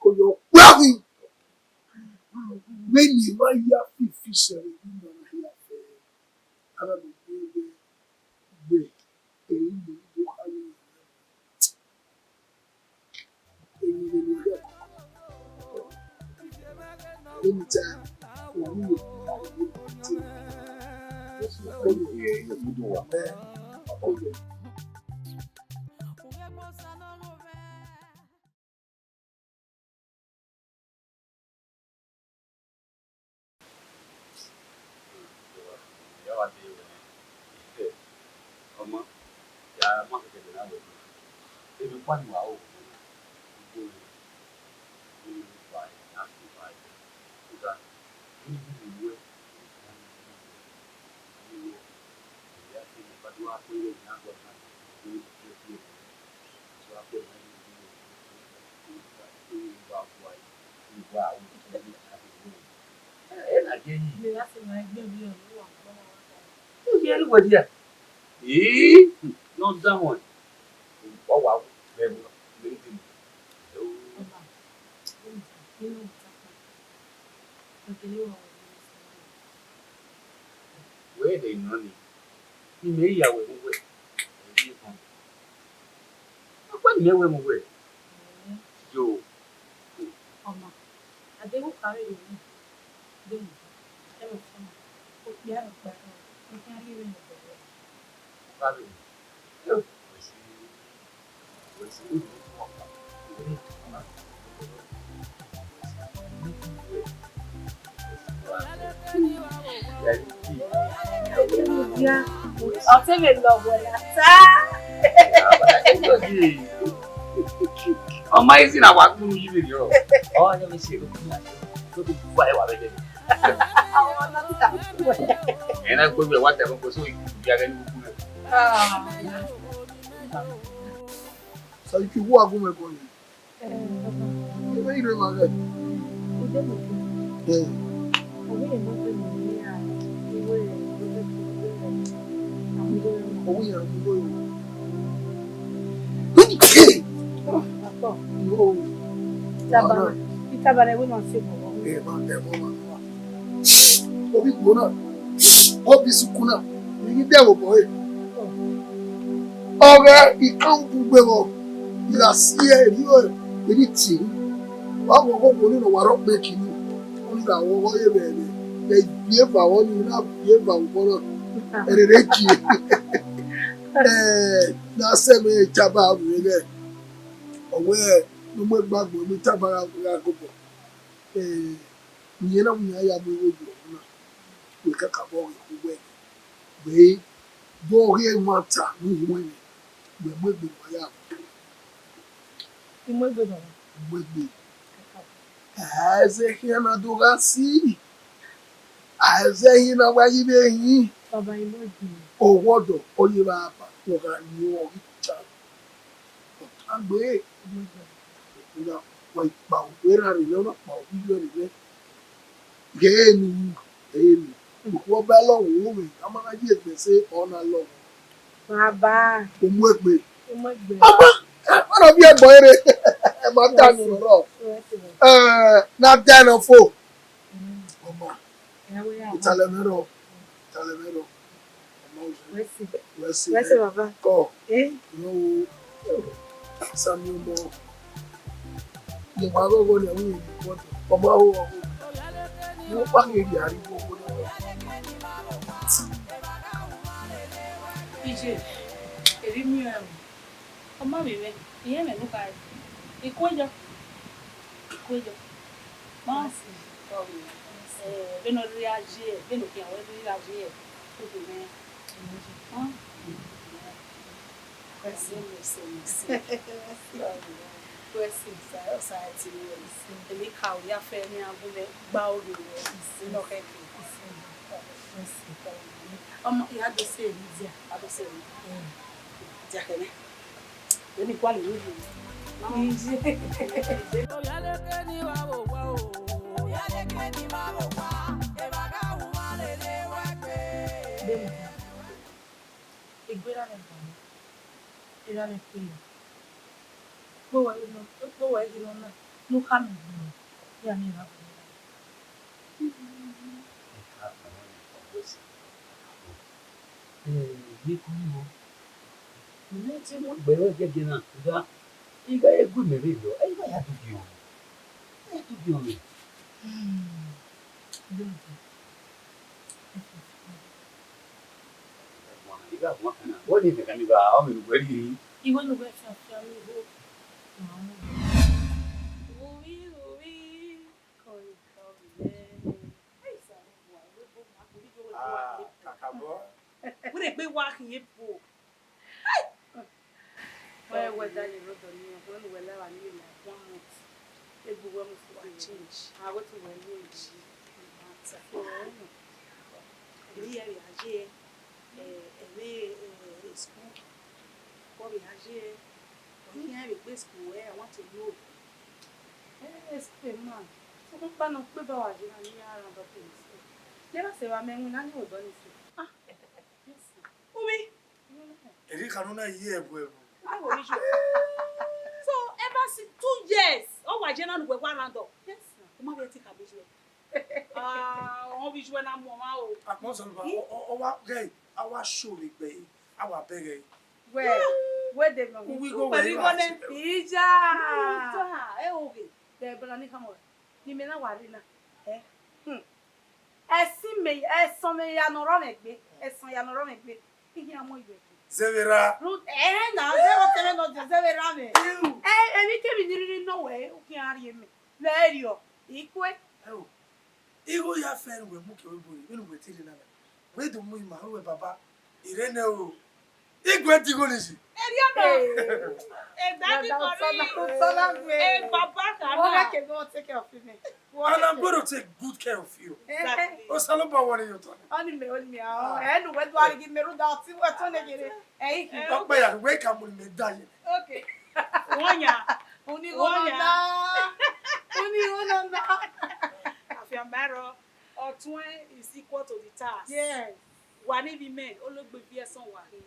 Ko yọ kpia ghi, vbene ima ya fi fi sẹ vbe ima na hia fẹ, a na do gbe wẹ, wẹ, ehe ne I do kha ni. Ọma, ya ma kẹkẹ de na wẹ, emwi ọkpa ni wa ru, ugbo rẹ, ugbo rẹ, ne I fa ẹre, ne I fa ẹre, rhunmwuda, ne I ru wẹ, Ena gie yi. Uye ẹre wẹ dia? Ii, ne ọ danmwẹ. Ọ wa vbe ẹvbo na, vbe dee. Wẹ de nọ ni, ne imẹ ya wẹ mu wẹ, ẹ i rhie khọn. Ọkpa ni mẹ wẹ mu wẹ. Yo. Ọma, a deghẹ u kha vberriọ nẹ, de mu, ẹmwẹ ọfẹna, okpia rhọkpa, ne ọ khian rhie vbene ọ dọlọ. U kha vberriọ? Yo. Ọ te vbe lọ wẹ lata. Ọ ma isi na wa kpunu yi vberriọ. Ọ ya vbe si ero kpunu na, ko te bu ẹwa vbe dẹ. Ena gbe wẹ wa ta ko so ya ghe ni kpunu. Sa ki wa gu me ko ni. Ẹ, baba. Ẹ, vbe I rre emwa ghẹ? Ude mu ke. Ẹ. Ovbi mwẹ ne ọ gbe mwẹ ne iran iwe, iwe, iwe, iwe, iwe. Ovbi iran iwe. Akọ. Yo. Itabara. Itabara ẹvbo ma si obọ. Ẹ, ma, ẹ, ma, ma, ma. Ovbi igbo na, ọ bi sukun na, I ghi dẹ vbe obọ ẹre. Ọ ghe I kan bu gbe vbọ, I gha si ẹre, erriọ ẹre, I ghi tie. Wa ghọghọ owo ni ne ọ wa rre ọkpẹn kini, ọ ni gha ghọghọ ye vbe ẹmwẹ, vbe viọ eva vbọ ni, I na viọ eva vbe obọ na, ẹre rre gie. Ẹ, ne a sẹ mwẹ taba vbe ghẹ, ọ wẹ ne u mu egbe agbọn ne u taba gha gobọ. Ẹ, uyẹn na, uyẹn a ya mu igho ye ọmọ na, wẹ kakabọ ghe khu wẹ, wẹ do ghe ẹmwata ne u huẹn mwẹ, wẹ mu egbe ne uwa ya mu. I mu egbe, baba. I mu egbe. Kakabọ. Ẹ, ẹzẹ khian na do gha si. A zẹ hin na wa yi vbe hin. Baba, I love you. Owa ọdọ, ọ ye vbe aba, ọ gha yin ọghe cha. Ọ tangbe. Wa kpa wẹ ra rre, ọ na kpa ivbibiẹ rre. Ghe ni, ghe ni. Ukhu ọba lọghọ, ọ vbe, a ma na ye egbe ẹse, ọ na lọghọ. Baba. U mu egbe. U mu egbe. Ọba, ẹ, ọ na biẹ ẹgbọn ere. Ẹ ma da ni ọrọ. Yes, yes. Ẹ, na da ẹnọ fo. Mm. Ọba, italẹ mwẹ rrọọ, italẹ mwẹ rrọọ. Ọma, wẹ si, wẹ si, wẹ si, baba. Kọ. Eh? No, Sami ọmọ. Ye wa gọgọ ne wi ni kọ. Ọma ho, ọma ho. Wo pa ke ri ari wo wo. Ije, eri mi ẹ. Ọ ma vbe mwẹ, irẹn mwẹ ne u khare. Ikueyọ. Ikueyọ. Ma si. Eh, vbene ọ rhirhi gha ye, vbene okhian ruẹ rhirhi gha ye, u do mwẹ. Hẹn? Mercy. Mercy, mercy. Mercy. Osa, osa, ẹ ti mwẹ. Emwi ka u ya fẹ ne iran gu mwẹ gba orhiọn mwẹ. Vbene ọ khẹke. Ọmọ, I gha do sẹ emwi dia, I gha do sẹ emwi. Dia khẹ nẹ. Vbene I gualọ vbe orhiọn mwẹ. Egbe ra mwẹ gba mẹ, erha mwẹ kpele. Kpe uwẹ ghi nọ, kpe uwẹ ghi nọ na, ne u khama egbe mwẹ, iran ni ra vbe. Eh, vbe kọ ni vbo? Mẹ te mu egbe ruẹ giẹgiẹ na, I gha, I gha gu mẹ vberriọ, ẹ, I gha ya dubiọn. I gha ya dubiọn mwẹ. Hmm. I gha guan kan na, wẹ ni mẹ kan ni gha, ọ mẹ ne uwẹ rhie. Iwẹ ne uwẹ fian fian ni ho. Uwi, uwi, kọrin, kọrin, ẹ. Ẹ, Osanobua, wẹ bo ma, wẹ bo, wẹ bo wa. Ah, kakabọ. Wẹ rhie egbe wa khian ebo. Wẹ, wẹ da ye rre odọ ni, wẹ ne uwẹ la evba ni like one month. Egbe uwẹ mu fo wa change. A wẹ te uwẹ lu eji. So, ẹ, ẹ, ẹ, ẹ, ẹ, school. Wẹ vbe a ye, ọ khian vbe gbe school, ẹ, I want to know. Ẹ, ẹ, school, ma. Sokpan ọkpa ne ọ kpe ba wa ye na, ne iran round up ni so. Ne a sẹ vbe amẹ winna ni odọ ni so. Ah, yes, sir. Ubi. Eri kha nọ na ye ẹvbo ẹvbo. Awo mi ju. So, ever since two years, ọ wa ye na ne uwẹ wa round up. Yes, sir. U ma vbe ẹtin khama iye. Ah, ọ vbe iye na mu ọmwa o. Akpọ Osanobua, ọ, ọ, ọ wa ghẹ, a wa sho vbe egbe, a wa bẹghe. Wẹ, wẹ de nọ. Uwi go wẹ igho nẹ. Ija. Ija, ẹ oghe. Dẹ bra ni khama. Ni mẹ na wa rre na. Eh. Hmm. Ẹsin mẹ, ẹsọn mẹ ya ne ọ rrọọ mwẹ egbe, ẹsọn ya ne ọ rrọọ mwẹ egbe, I khian mu yọ egbe. Zẹvbe erha. Ru-, ẹhẹn na, zẹvbe ọtẹn mwẹ nọ, zẹvbe erha mwẹ. Iu. Ẹ, emwikemwi ni rhirhi nọ wẹ, u khian rhie mẹ. Vbe ẹriọ, I kue. Ẹ o, igho ya fẹ ne uwẹ mu ke ẹvbo ẹvbo, vbene uwẹ te rre na na. Wẹ do mu ima, ru wẹ baba, I rre nẹ o. Igwe digho ni yi. Eriana. Hey. Daddy Daddy Kori. Sọla, Sọla gbe. Eh, Baba Kana. Wọ́n fẹ́ kẹ́ bí wọ́n take care of me. And I'm going to take good care of you. Exactly. Osanobua wọrẹ yọ tọ. Ọni mẹ, ọni mẹ, ah, ẹ nu wẹ du ari gi mẹ ru da ọtí wẹ tọ ne gere. Ẹ yi ki. Ọkpẹ ya wẹ ka mu ni mẹ da ye. Okay. Wọ́n ya. Uni wọ́n na. Uni wọ́n na. Afiamaro. Ọtuẹn is equal to the tax. Yes. Wa ni vbe imẹ, ologbe viẹ ẹsọn wa khin.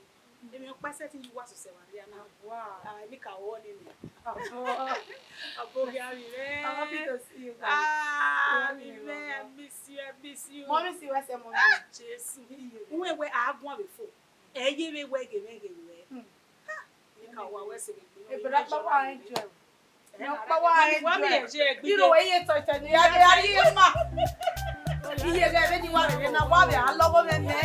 Emwi ọkpa sẹtin ye uwa sosẹ wa rria na. Wow. Ah, emwi ka wọ nene. Abo ghi a vbe rẹ. I'm happy to see you guys. Ah, we love you, I miss you, I miss you. Mommy, see what's your mommy? Ah, Jesu. Uwẹ wẹ a guan vbe fo. Ẹ ye vbe wẹ ghe mwẹ ghe wẹ. Hmm. Nika wa wẹ sẹ vbe gbe. Ebra pa wa enjoy. Ẹ, ne ọkpa wa enjoy. Iro wẹ ye tọ itẹ ni ya ghe ari ye ma. Iye ghẹ vbe ni wa rere na wa vbe a lọghọ mwẹ mẹ.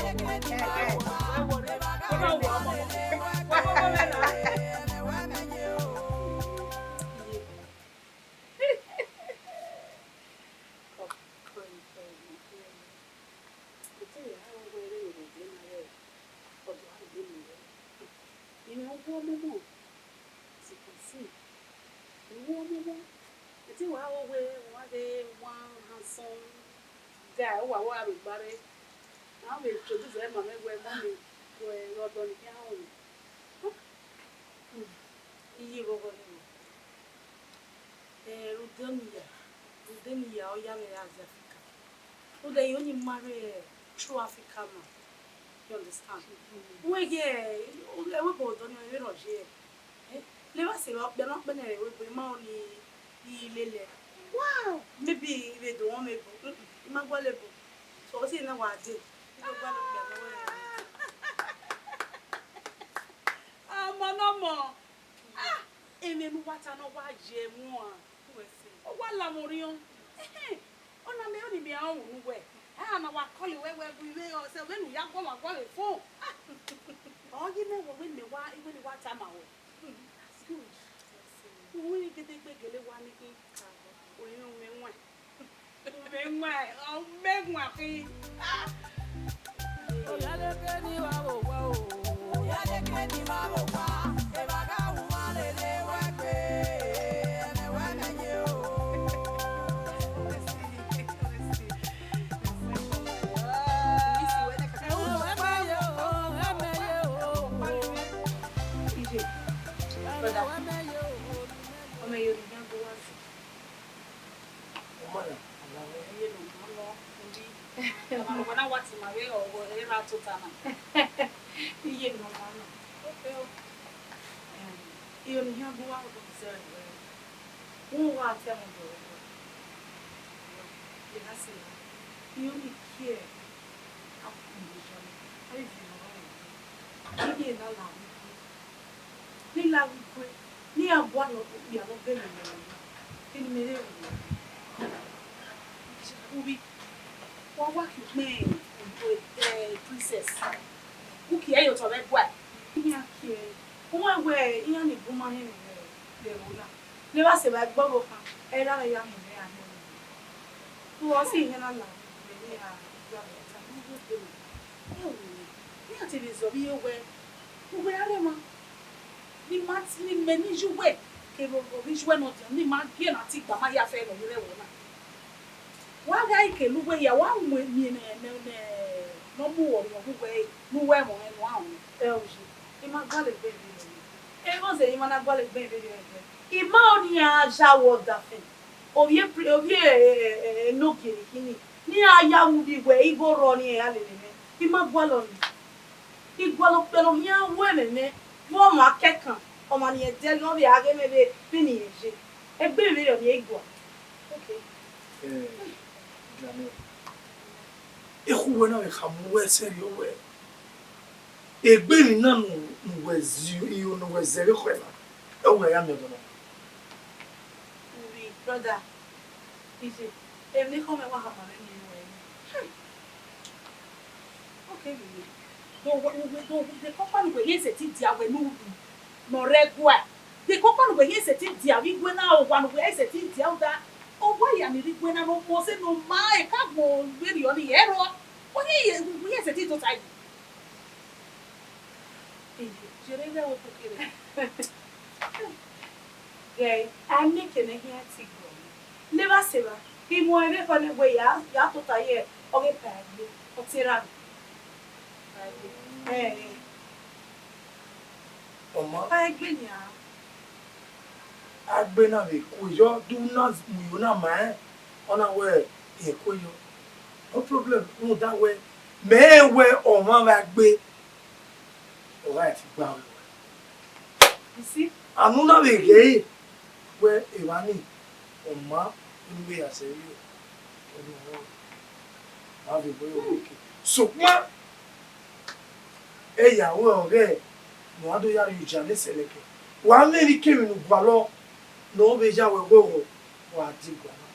Ìwọ ọmọ ọmọ, as you can see, ìwọ ọmọ ọmọ, ètí wàá wọ wẹ, wàá dé one handsome Uwa wa vbe gbarre, a vbe introduce ẹre ma mwẹ wẹẹ, mummy, wẹ ọdọ ni khian họn mwẹ. Iye vbe ọghọ ni. Eh, rhunmwuda ọnii ya, rhunmwuda ọnii ya, ọ ya mwẹ gha zẹ Africa. Rhunmwuda ẹre ọnii ma rre true Africa man. You understand? Wẹ ghe, ẹvbo ebo ọdọ ni ọ vbe rhọ ye. Eh, levba sẹ vbe ọkpia ne ọ kpẹnẹ ẹre ẹvbo ebo, ima ọnii i lele. Wow! Maybe I vbe do wọn ebo. Mm-mm, I ma gualọ ebo. So, ọ si na wa dee. I do gualọ ọkpia ne ọ rre. Ọmọ ne ọmọ. Ah, emwi ne uwa ta ne ọ wa ye ẹmwẹ uan. Ọ wa la mwẹ orhiọn. Ẹhẹn, ọna mẹ ọnii mẹ a ru ne uwẹ. A na wa call wẹ wẹ bu ivbi ọse vbene u ya guọmwa guọmwa vbe phone. Ah, ọ ghi mẹ wẹ wẹ mẹ wa, wẹ ne wa tama wẹ. Good. Uwẹ gẹdẹgbe gele wa ni khin. Orhiọn mẹ wan. Mẹ wan, ọ mẹ wan khin. Ah. Oyaleke ni wa vbe owa o. Oyaleke ni wa vbe owa. Evba gha wu uwa lele wa gbe. Ẹmwẹ wẹ mẹ ye o. Ẹmwẹ wẹ mẹ ye o. Iye, brother, ọmọ ye orhiọn gbe uwa zẹ. Ọmọ na, iye ne ọ nọ, ubi. Ọmọ na wa ti ma vbe ọghọ ẹre ra tota na. Iye ne ọ nọ. Okay o. Em, iye ne ọ hian gbe uwa zẹ wẹ, vbe uwa te ẹmwẹ ọdọ rẹ wẹ. Ẹ na sẹ ra. Iye ni kie, a ku iye jọ, a vbe viọ ọmọ rẹ. Iye na la vbe iye. Ne I la vbe igue, ne iran gualọ okpia ne ọ gele mwẹ na, kene imẹ rre ẹvbo na. Ubi, wa wa ke ukpẹn, eh, princess. U kie ẹre ye otọ mwẹ gua. Iran kie ẹre. U ma wẹ iran ni bun ma hẹn vbe ẹvbo na. Ne wa sẹ evba ẹgbẹe ọvbokhan, ẹ ra ya miẹn mwẹ ra nẹ. U ọ si hẹn na la vbe igue ne iran gua vbe ọta, ne u gbe vbe. Ẹ wo, iran te vbe zọ vbe iye wẹ, uwẹ a rre emwa. Ne ima, ne imẹ ne iye uwẹ kevbe ovbi iye uwẹ ne ọ diọn, ne ima gie na ti gba ma ya fẹ nọ vbe ẹvbo na. Wa gha i kele uwẹ hia, wa mu miẹn ne, ne, ne, ne ọ mu uwẹ ọrhiọn vbe uwẹ, ne uwẹ ẹmwẹ ọnrẹn ne uwa rẹn. Ẹ oje, I ma gualọ egbe vberriọ. Ẹghẹ ọzọ, I ma na gualọ egbe vberriọ ẹgbẹ. I ma ọnii a ya wẹ ọdafẹn. Ovbi e pri-, ovbi e, e, e, enogie ne khin ni, ne iran ya wu vbe wẹ igho rrọọ ne iran ya lele mwẹ. I ma gualọ nii. I gualọ okpia ne ọ khian ru ẹmwẹ mwẹ, vbe ọmwa kẹkan, ọmwa ne irẹn dẹghe, ọ vbe a ghe mwẹ vbe, vbene irẹn ye. Egbe vberriọ ne I gua. Okay. Eh, Daniel, ekhu wẹ na vbe khama uwẹ sẹrriọ wẹ, egbe emwi na ne uwẹ zẹ, iro ne uwẹ zẹ vbe ekhọe na, ẹ wẹ ya miẹn ọdọ na. Ubi, brother, iye, emwi ne ekhọe mwẹ wa khama mwẹ miẹn ruẹ. Hmm. Okay, vbe, do wẹ, do wẹ, do wẹ, de kọkpa ne uwẹ ye sẹtin dia wẹ ne u ru ne ọ rre ẹguae. De kọkpa ne uwẹ ye sẹtin dia vbe igue na, owa ne uwẹ ye sẹtin dia uda. Owa hia ni rre igue na ne ọ mose ne ọ ma eka agbọn vberriọ ni ẹrọ. Uwẹ ye, uwẹ ye sẹtin tota yi. Iye, jere ighẹ wẹ koko rre. Ghẹ, a miẹn eke ne khian ti gbe ọmọ. Levba sẹ evba, I mu ẹn vbe ekhọe nẹ wẹ ya, ya tota ye ọghe Paegbe, ọ te ra nọ. Paegbe. Ẹn, ọmọ. Paegbe nian. Agbe na vbe ku yọ, do na mu iyo na ma rẹn, ọ na wẹ irẹn ku yọ. No problem, rhunmwuda wẹ, mẹ rẹn wẹ ọmwa vbe agbe, ọ gha fi gba wẹ. You see? Anu na vbe ghe ẹre, wẹ evba ni, ọma, unu vbe ya sẹ vbe, ọ ma vbe wẹ ọke. Sokpan, ẹi ya wẹ ọghẹ ne uwa do ya rrie oja ne Sẹlẹkẹ. Wa mwẹ emwi kemwi ne u gualọ ne ọ vbe ya wẹ ọghọghọ, wa die gualọ.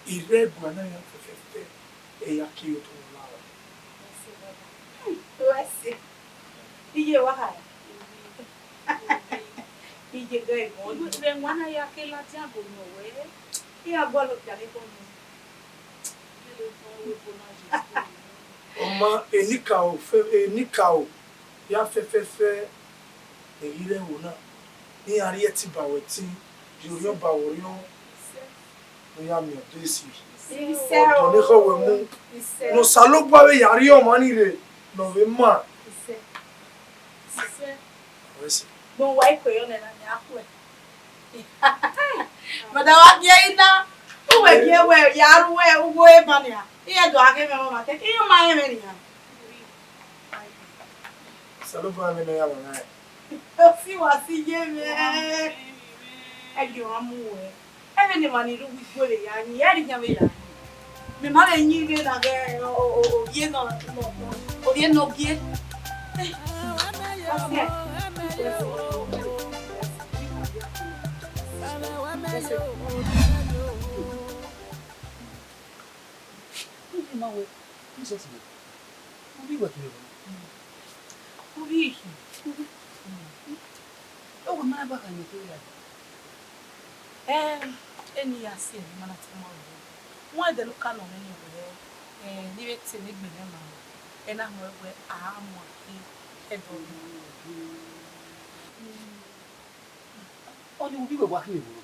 Erha ẹguae na iran fẹfẹfẹ, ẹ ya ke ye otọ ne ọ la rọ. Wẹ se. Iye wa ha. Iye gẹ emọ. Vbe ẹmwẹ na ya ke ladian go nọ wẹ? Iran gualọ okpia ne ekhọe nọ. Ọma enikaro fe-, enikaro ya fẹfẹfẹ ne erha ẹvbo na, ne iran rhie ẹtin ba wẹ ẹtin, rhie orhiọn ba wẹ orhiọn, ne u ya miẹn ọdọ esi. Isẹ ọdọ ne o, ekhọe wẹ mu. Isẹ. Ne Osanobua vbe ya rhie ọmwa ni rre ne ọ vbe ma. Isẹ. Isẹ. Wẹ sẹ. Ne uwa ikue yọ nẹ na nia khuẹ. Mada wa gie ina, uwẹ gie wẹ ya ru wẹ uwu eba nia. Iye do a ghe mwẹ ọmwa kẹkẹ, iye ma rẹn mwẹ nia. Osanobua mwẹ ne ọ ya mwẹ na. Osi wa si ye mwẹ. Ẹgie ọmwa mu wẹ. Ẹmwẹ ne emwa ni rre uwu igbo vbe ya yin, ẹre iran vbe ya yin. Mẹ ma vbe yin vbe na ghẹ o, o, o, ovie nọ, nọ, nọ, ovie nọ gie. Eh, what's that? What's it? Ubi ma wẹ, Jesus wẹ, ubi wẹ kẹ wẹ. Ubi, ubi. Ẹ wẹ ma ba ka yọ kẹ ya. Ẹ, eni ya si ẹre ma na tama wẹ. Wọn ẹdẹ ne u ka nọ mwẹ ni wẹ, ẹ, ne I vbe te ne egbe nẹ ma, ẹ na họn wẹ a mu akhin ẹdọ. Ọni ubi wẹ wa khin vbe.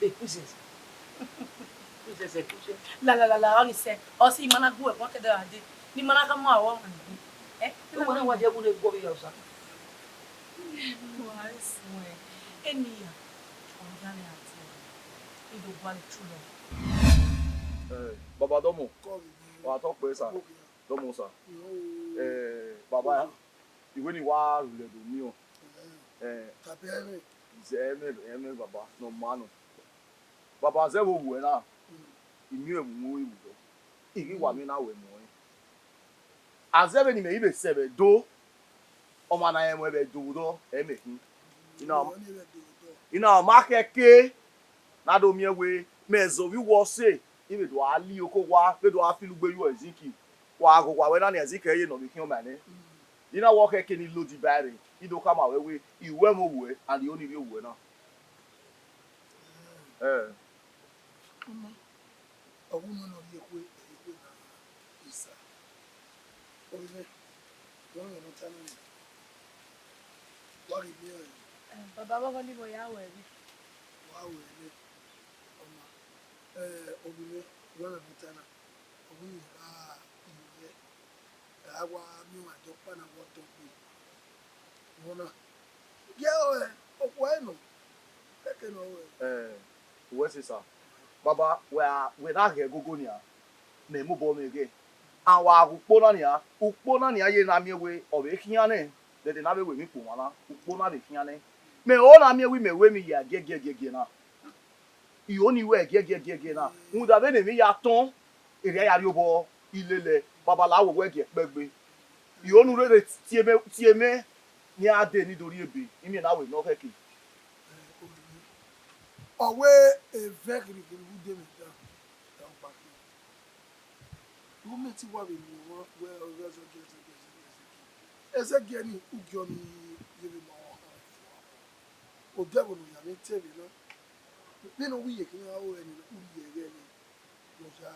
Ẹ, princess. Princess, ẹ, princess. La, la, la, la, ọni sẹ, ọ si ima na gu ẹguọn kẹdẹ ra dee, ne ima na khama ọmwa ni. Ẹ, ẹ wẹ na wa je ẹwu ne guọghọ ya osa. Wa suẹn, eni ya, ọ ya ne a tie, I do gualọ tulo. Eh, baba Dọmọ, wa tọ kpẹ sa, Dọmọ sa. Eh, baba, iwẹ ni wa rhulẹ do miẹn. Eh, zẹ ẹmwẹ, ẹmwẹ baba, ne ọ ma nọ. Baba zẹ vbe owuẹ na, I miẹn ẹvbo uwu ẹvbo dọ. I ghi wa miẹn na wẹ nọ ẹn. A zẹ vbene imẹ i vbe sẹ vbe Ẹdo, ọmwa ne a rẹn mwẹ vbe Ẹdo vbe odọ, ẹ i mẹ khin. I na, I na ma khẹke ne a do miẹn wẹẹ mẹ zẹ ovbi uwu ọse, I vbe do a li oko owa, vbe do a filo ugbe ye uẹ zinki. Wa ghe owa wẹ na nian zinki ẹre ye ne ọ vbe khian ọmwa nẹ. I na wẹ ọ khẹke ne I lodiba ẹre, I do khama ruẹ wẹẹ, I ru ẹmwẹ owuẹ, and I ho ne I rhie owuẹ na. Ẹ. Ọma, ọ wu nọ ne ọ rhie ekhue, ekhue na isa. Ovbi mwẹ, wẹ ọmwa ne ọ ta na nian. Wa ghi miẹn ọẹn. Eh, baba, vbọghọ ne I vbe ya ruẹ vbe? Wa ruẹ vbe? Ọma, eh, ovbi mwẹ, wẹ ọmwa ne ọ ta na. Ọ wu ne I gha ru ẹn. A wa miẹn ọmwa ẹdẹ ọkpa na vbe ọdọ gbe. Vbọ na? Gie ọre, okhuo ẹre nọ. Kẹkẹ ne ọ rre. Eh, uwẹ sẹ sa. Baba, wẹ a, wẹ na ghẹ gogo nian, mẹ mobọ mwẹ ghẹ. A wa ghe ukpo na nian, ukpo na nian ye na miẹn wẹẹ ọ vbe khian nẹ, dẹdẹ ne a vbe wẹ emwi kpo wan na, ukpo na vbe khian nẹ. Mẹ ho na miẹn wẹẹ imẹ ru emwi hia giẹgiẹgiẹgiẹ na. I ho ne I ru ẹre giẹgiẹgiẹgiẹ na, rhunmwuda vbene emwi ya tọn, erriọ a ya rrie obọ, I lele, baba la wẹ owẹ gie ẹkpẹgbe. I ho ne u rere tie mẹ, tie mẹ, ne iran dee ne I do rhie ebe, I miẹn na wẹ ne ọ khẹke. Ọ wẹ evẹ kirikiri vbe ude mwẹ dan, ẹ ọkpa khin. Gọọmenti wa vbe miẹn ọmwa wẹ ọ ghe Ẹzẹgiẹ, Ẹzẹgiẹ, Ẹzẹgiẹ, Ẹzẹgiẹ. Ẹzẹgiẹ ni ugie ọnii ye vbe ma ọmwa khan fua. Odẹ ẹvbo ne ọ ya mwẹ te vbe na, vbene ọ wẹ iyeke iran ru ẹre ni, u rhie ẹghẹ nẹ, ne ọ ya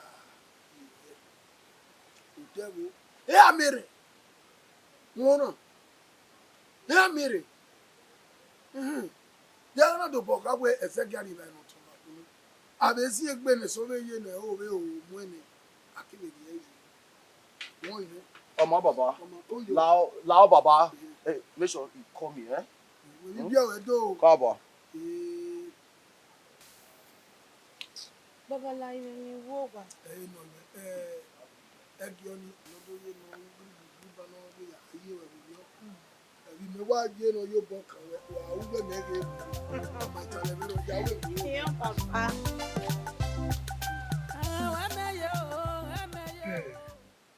rhie ẹghẹ. Odẹ ẹvbo, ẹ a miẹn rre, wọn na, ẹ a miẹn rre. Uhun. Dia na dobọ gha wẹ Ẹzẹgiẹ ni vbe nọ tọn na kunu. A vbe zi egbe ne eso vbe ye ne ẹre ovbe ro mu ẹn nẹ, a kevbe rhie ẹre. Wọn ine. Ọmọ baba, ọmọ to yo. Lao, lao baba. Eh, make sure you call me, eh? Wẹ ni biẹ wẹ do. Káàbọ̀. Eh. Baba la ime ni wo wa. Ẹ nọ wẹ, ẹ, ẹgiọ ni, nọ do ye nọ, gbigbi ba nọ, ya ye wẹ vbe yọ. Ẹvbi mẹ wa ye nọ ye obọ kan wẹ, wa ru vbe mẹ ghe. Ma ta lẹ vbe nọ ya wẹ vbe. Iran papa.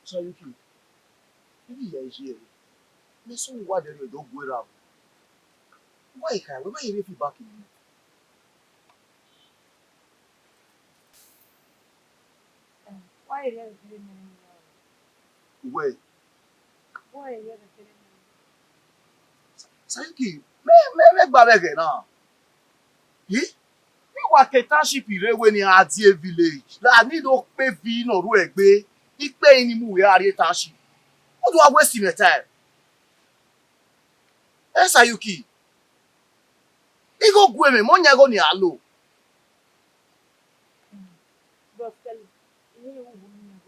Sayuki, ibi ya iye ẹre. Mẹ sẹ uwa dẹrriọ do gu erha. Wa ikha, wẹ ma ye rre fi back in. Uwẹ. Sayuki, mẹ, mẹ, mẹ gba vbe ẹghẹ na. Yi? Ne wa ke township rre wẹ ne a die village. La ni do kpe vi ne ọ ru ẹgbe. Ikpe ni mu wẹ a rrie township. Udu a waste my time. Ẹ Sayuki. Igho gu mwẹ, mẹ ọ yan igho ne a lo. Bros Kelly,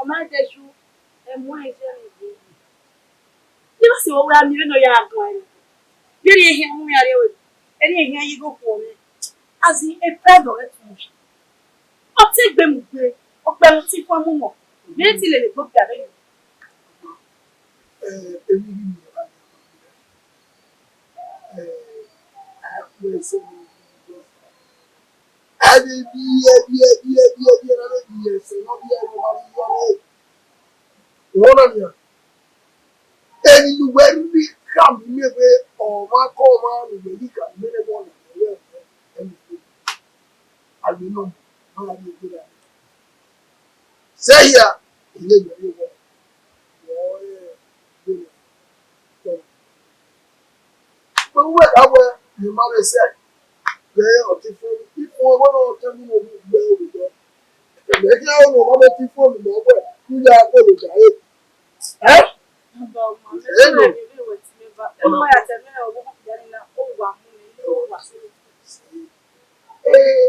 Ọ ma de ju, ẹ mu ẹn zẹ vbe ivbi. Ne ma si vbe wẹ a miẹn vbene ọ ya gan ẹre. Vbene ehian mu iran rre, eni ehian ye igho khuọ mwẹ. As in, a proud of it too much. Ọ te egbe mu gbe, ọ kpẹ mu ti fua mu mọ. Vbe te lele gbe okpia vbe yo. Eh, emwi ghi miẹn evba nian, eh, a kpẹ ẹse ni, a vbe biẹ, biẹ, biẹ, biẹ, biẹ, na vbe biẹ ẹse ne ọ biẹ ne ọ ma rrie ọnrẹn. Wẹ ọna nian, emwi ne uwẹ rhirhi khama imẹ wẹ ọmwa ke ọmwa ne uwẹ ghi khama imẹ ne ẹmwẹ ọna, ẹmwẹ ọna, ẹmwẹ ọna, a gbe nọ, ma gha rrie egbe na. Sẹ hia, I lele uwẹ vbọ, wẹ ọre gbe nọ. Wẹ uwẹ gha wẹ ne ima vbe sẹ, ghẹ ọtẹn ifun, ifun ẹvbo nọ ọtẹn mu ne ovbi ugbẹ ovbi ugbẹ. Ẹmẹ khian ọnọ ma vbe te ifun ne ima wẹ, ne u ya gbe oja ẹre. Ẹ? Eno. Ee,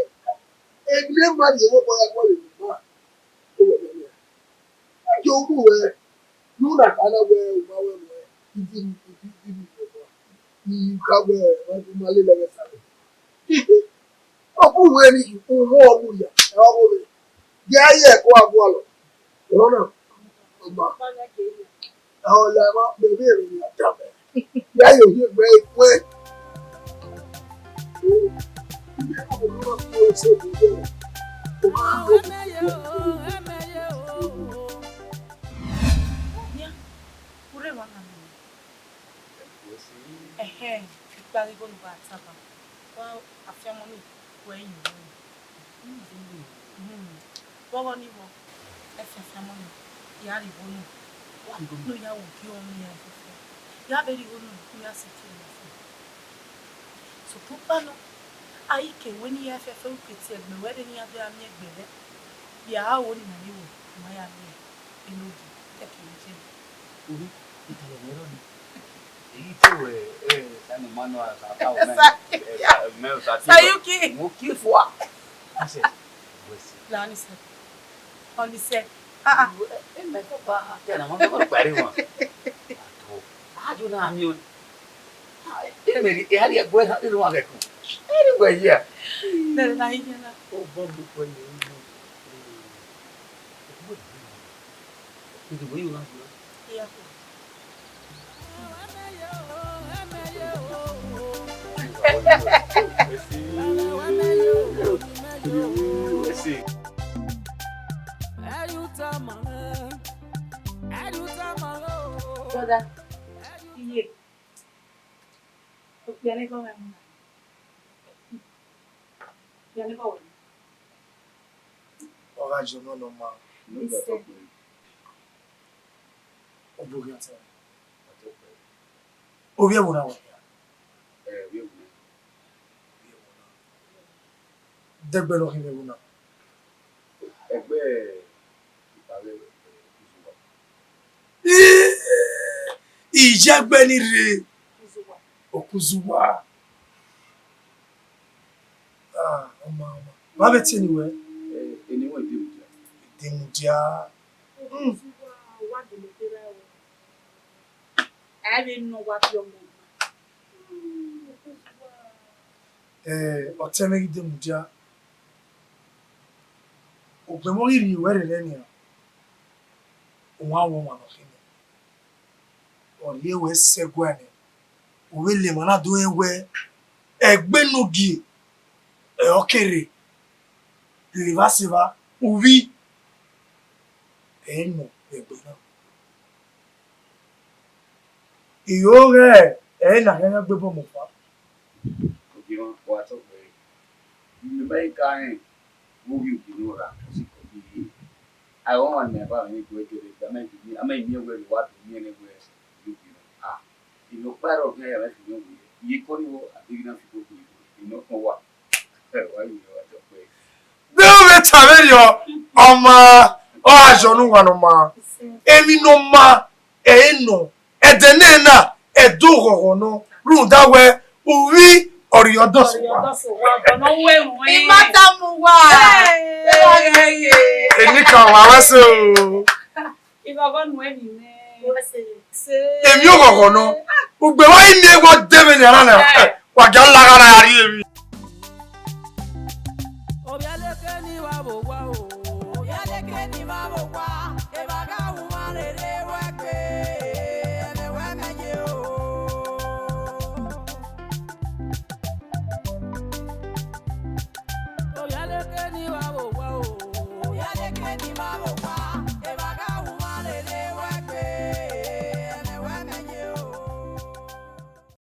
emwi ne ma rhie vbe obọ ya gualọ emwi ma, ọ wẹ nẹ. Ẹjo ru wẹ, ne u na kha na wẹ u ma wẹ wẹ, ibi, ibi, ibi, ibi, ibi, ibi, I kha wẹ, ma lele ẹghẹ sare. Ọ bu wẹ ni, uhunmwu ọ mu ya, ẹ ọ gho vbe. Gie a ye ẹko a gualọ. Ọna, ọma. Ẹ ọ la ẹmwa, mẹ vbe rẹn ya da mẹ. Ya ye ohiẹn gbe ẹre kue. Nian, urhe emwa na nọ. Ẹhẹn, ikpaghi igho ne uwa taba, wa afianma nii, wẹ yin vbọ. Vbọghọ ni vbọ, ẹfianfian mọ nọ, ya rhie igho nọ, ne u ya ru gie ọmọ iran fẹfẹ, ya vbe rhie igho nọ, ne u ya sẹ ike nọ fẹfẹ. Sokpan ọkpa nọ, a i ke wẹ ne iran fẹfẹ u ke tie ẹgbẹ wẹ rre ne iran do ra miẹn ẹgbẹ rẹ, vbe a ro ni ma ye wẹ, u ma ya miẹn enogie, ẹke vbe jẹ. Ohi, I tama mwẹ rọ ni. Èyí tí ò ẹ ẹ Simon Manuel àtàwọn náà Sa- ẹ ẹ mẹ ò sá tí Sayuki. Mo kí fua. Ṣe wẹsẹ. La ni sẹ. Ọni sẹ. Ah ah. Ẹ mẹ tó bá tẹ na wọn tó parí wọn. Àtò. Àjò náà mi ò. Ẹ mẹ rí ẹ á rí ẹgbẹ́ náà nínú wọn kẹkùn. Ẹ rí wẹ̀ yìí à. Bẹ̀rẹ̀ náà yín náà. Ó bọ́ mi pẹ̀lú ìlú. Ìdìbò yìí wá gbọ́. Ìyàpọ̀. Brother, iye. Okpia ne gọmẹ mu na. Ọ gha jọ nọ nọ ma. Obọ ghian ta. Ovbi ẹvbo na wa hia. Dẹgbẹ ne ọ khin vbe ẹvbo na. Ẹgbẹ Iyẹgbẹ ni rre. Okuzuwa. Ah, ọma, ọma. Wa vbe tie ni wẹ? Eni wẹ Idemudia. Idemudia. Mm. Ẹ vbe nọ wa fi ọmọ. Eh, ọtẹn mwẹ ghi Idemudia. Ugbẹn mwẹ ghi rhie ruẹ rre nian, uwan wọ ọmwa ne ọ khin nẹ. Ọ rhie ruẹ sẹ ẹguae nẹ, u vbe le emwa na do rẹn wẹ ẹgbẹ ne ogie ọre ọ ke rre. Lele evba sẹ evba, uvbi ẹre nọ vbe ẹgbẹ na. I yo ghẹ ẹre ne a khian gbe obọ mu ọkpa. Ogie mwa, wa tọ gbe. Mẹ ma i ka rẹn vbe ovbi ogie ne ọ ra sikẹ ọghe. A i re ọmwa ne a ba mwẹ guẹ gele, a ma i miẹn wẹ vbe wa do miẹn nẹ wẹ ovbi ogie na. Ah, inọkpa ẹre ọ khian ya mwẹ fi mwẹ wẹ, iye kọ ni vbo, a deghẹ na fi koko iye, inọkpa wa. Ẹ, wa yi wa tọ gbe. De u vbe ta vberriọ, ọma, ọ gha yọ ne uwa ne ọ ma. Emwi ne ọ ma, ẹre nọ, ẹdẹ nena, ẹdẹ oghọghọ nọ, rhunmwuda wẹ, uvbi ọre ọ dọsẹ uwa. I ma tama uwa. Eni kan wa wẹ so. Emwi oghọghọ nọ, ugbe wa i miẹn wẹ ọ de vbe nian na, wa gia la gha na rrie emwi. Ovbi ẹleke ni vbe owa o. Ovbi ẹleke ni vbe owa. Evba gha wu mwa rere wẹ gbe, ẹmwẹ wẹ mẹ ye o. Ovbi ẹleke ni vbe owa o. Ovbi ẹleke ni vbe owa.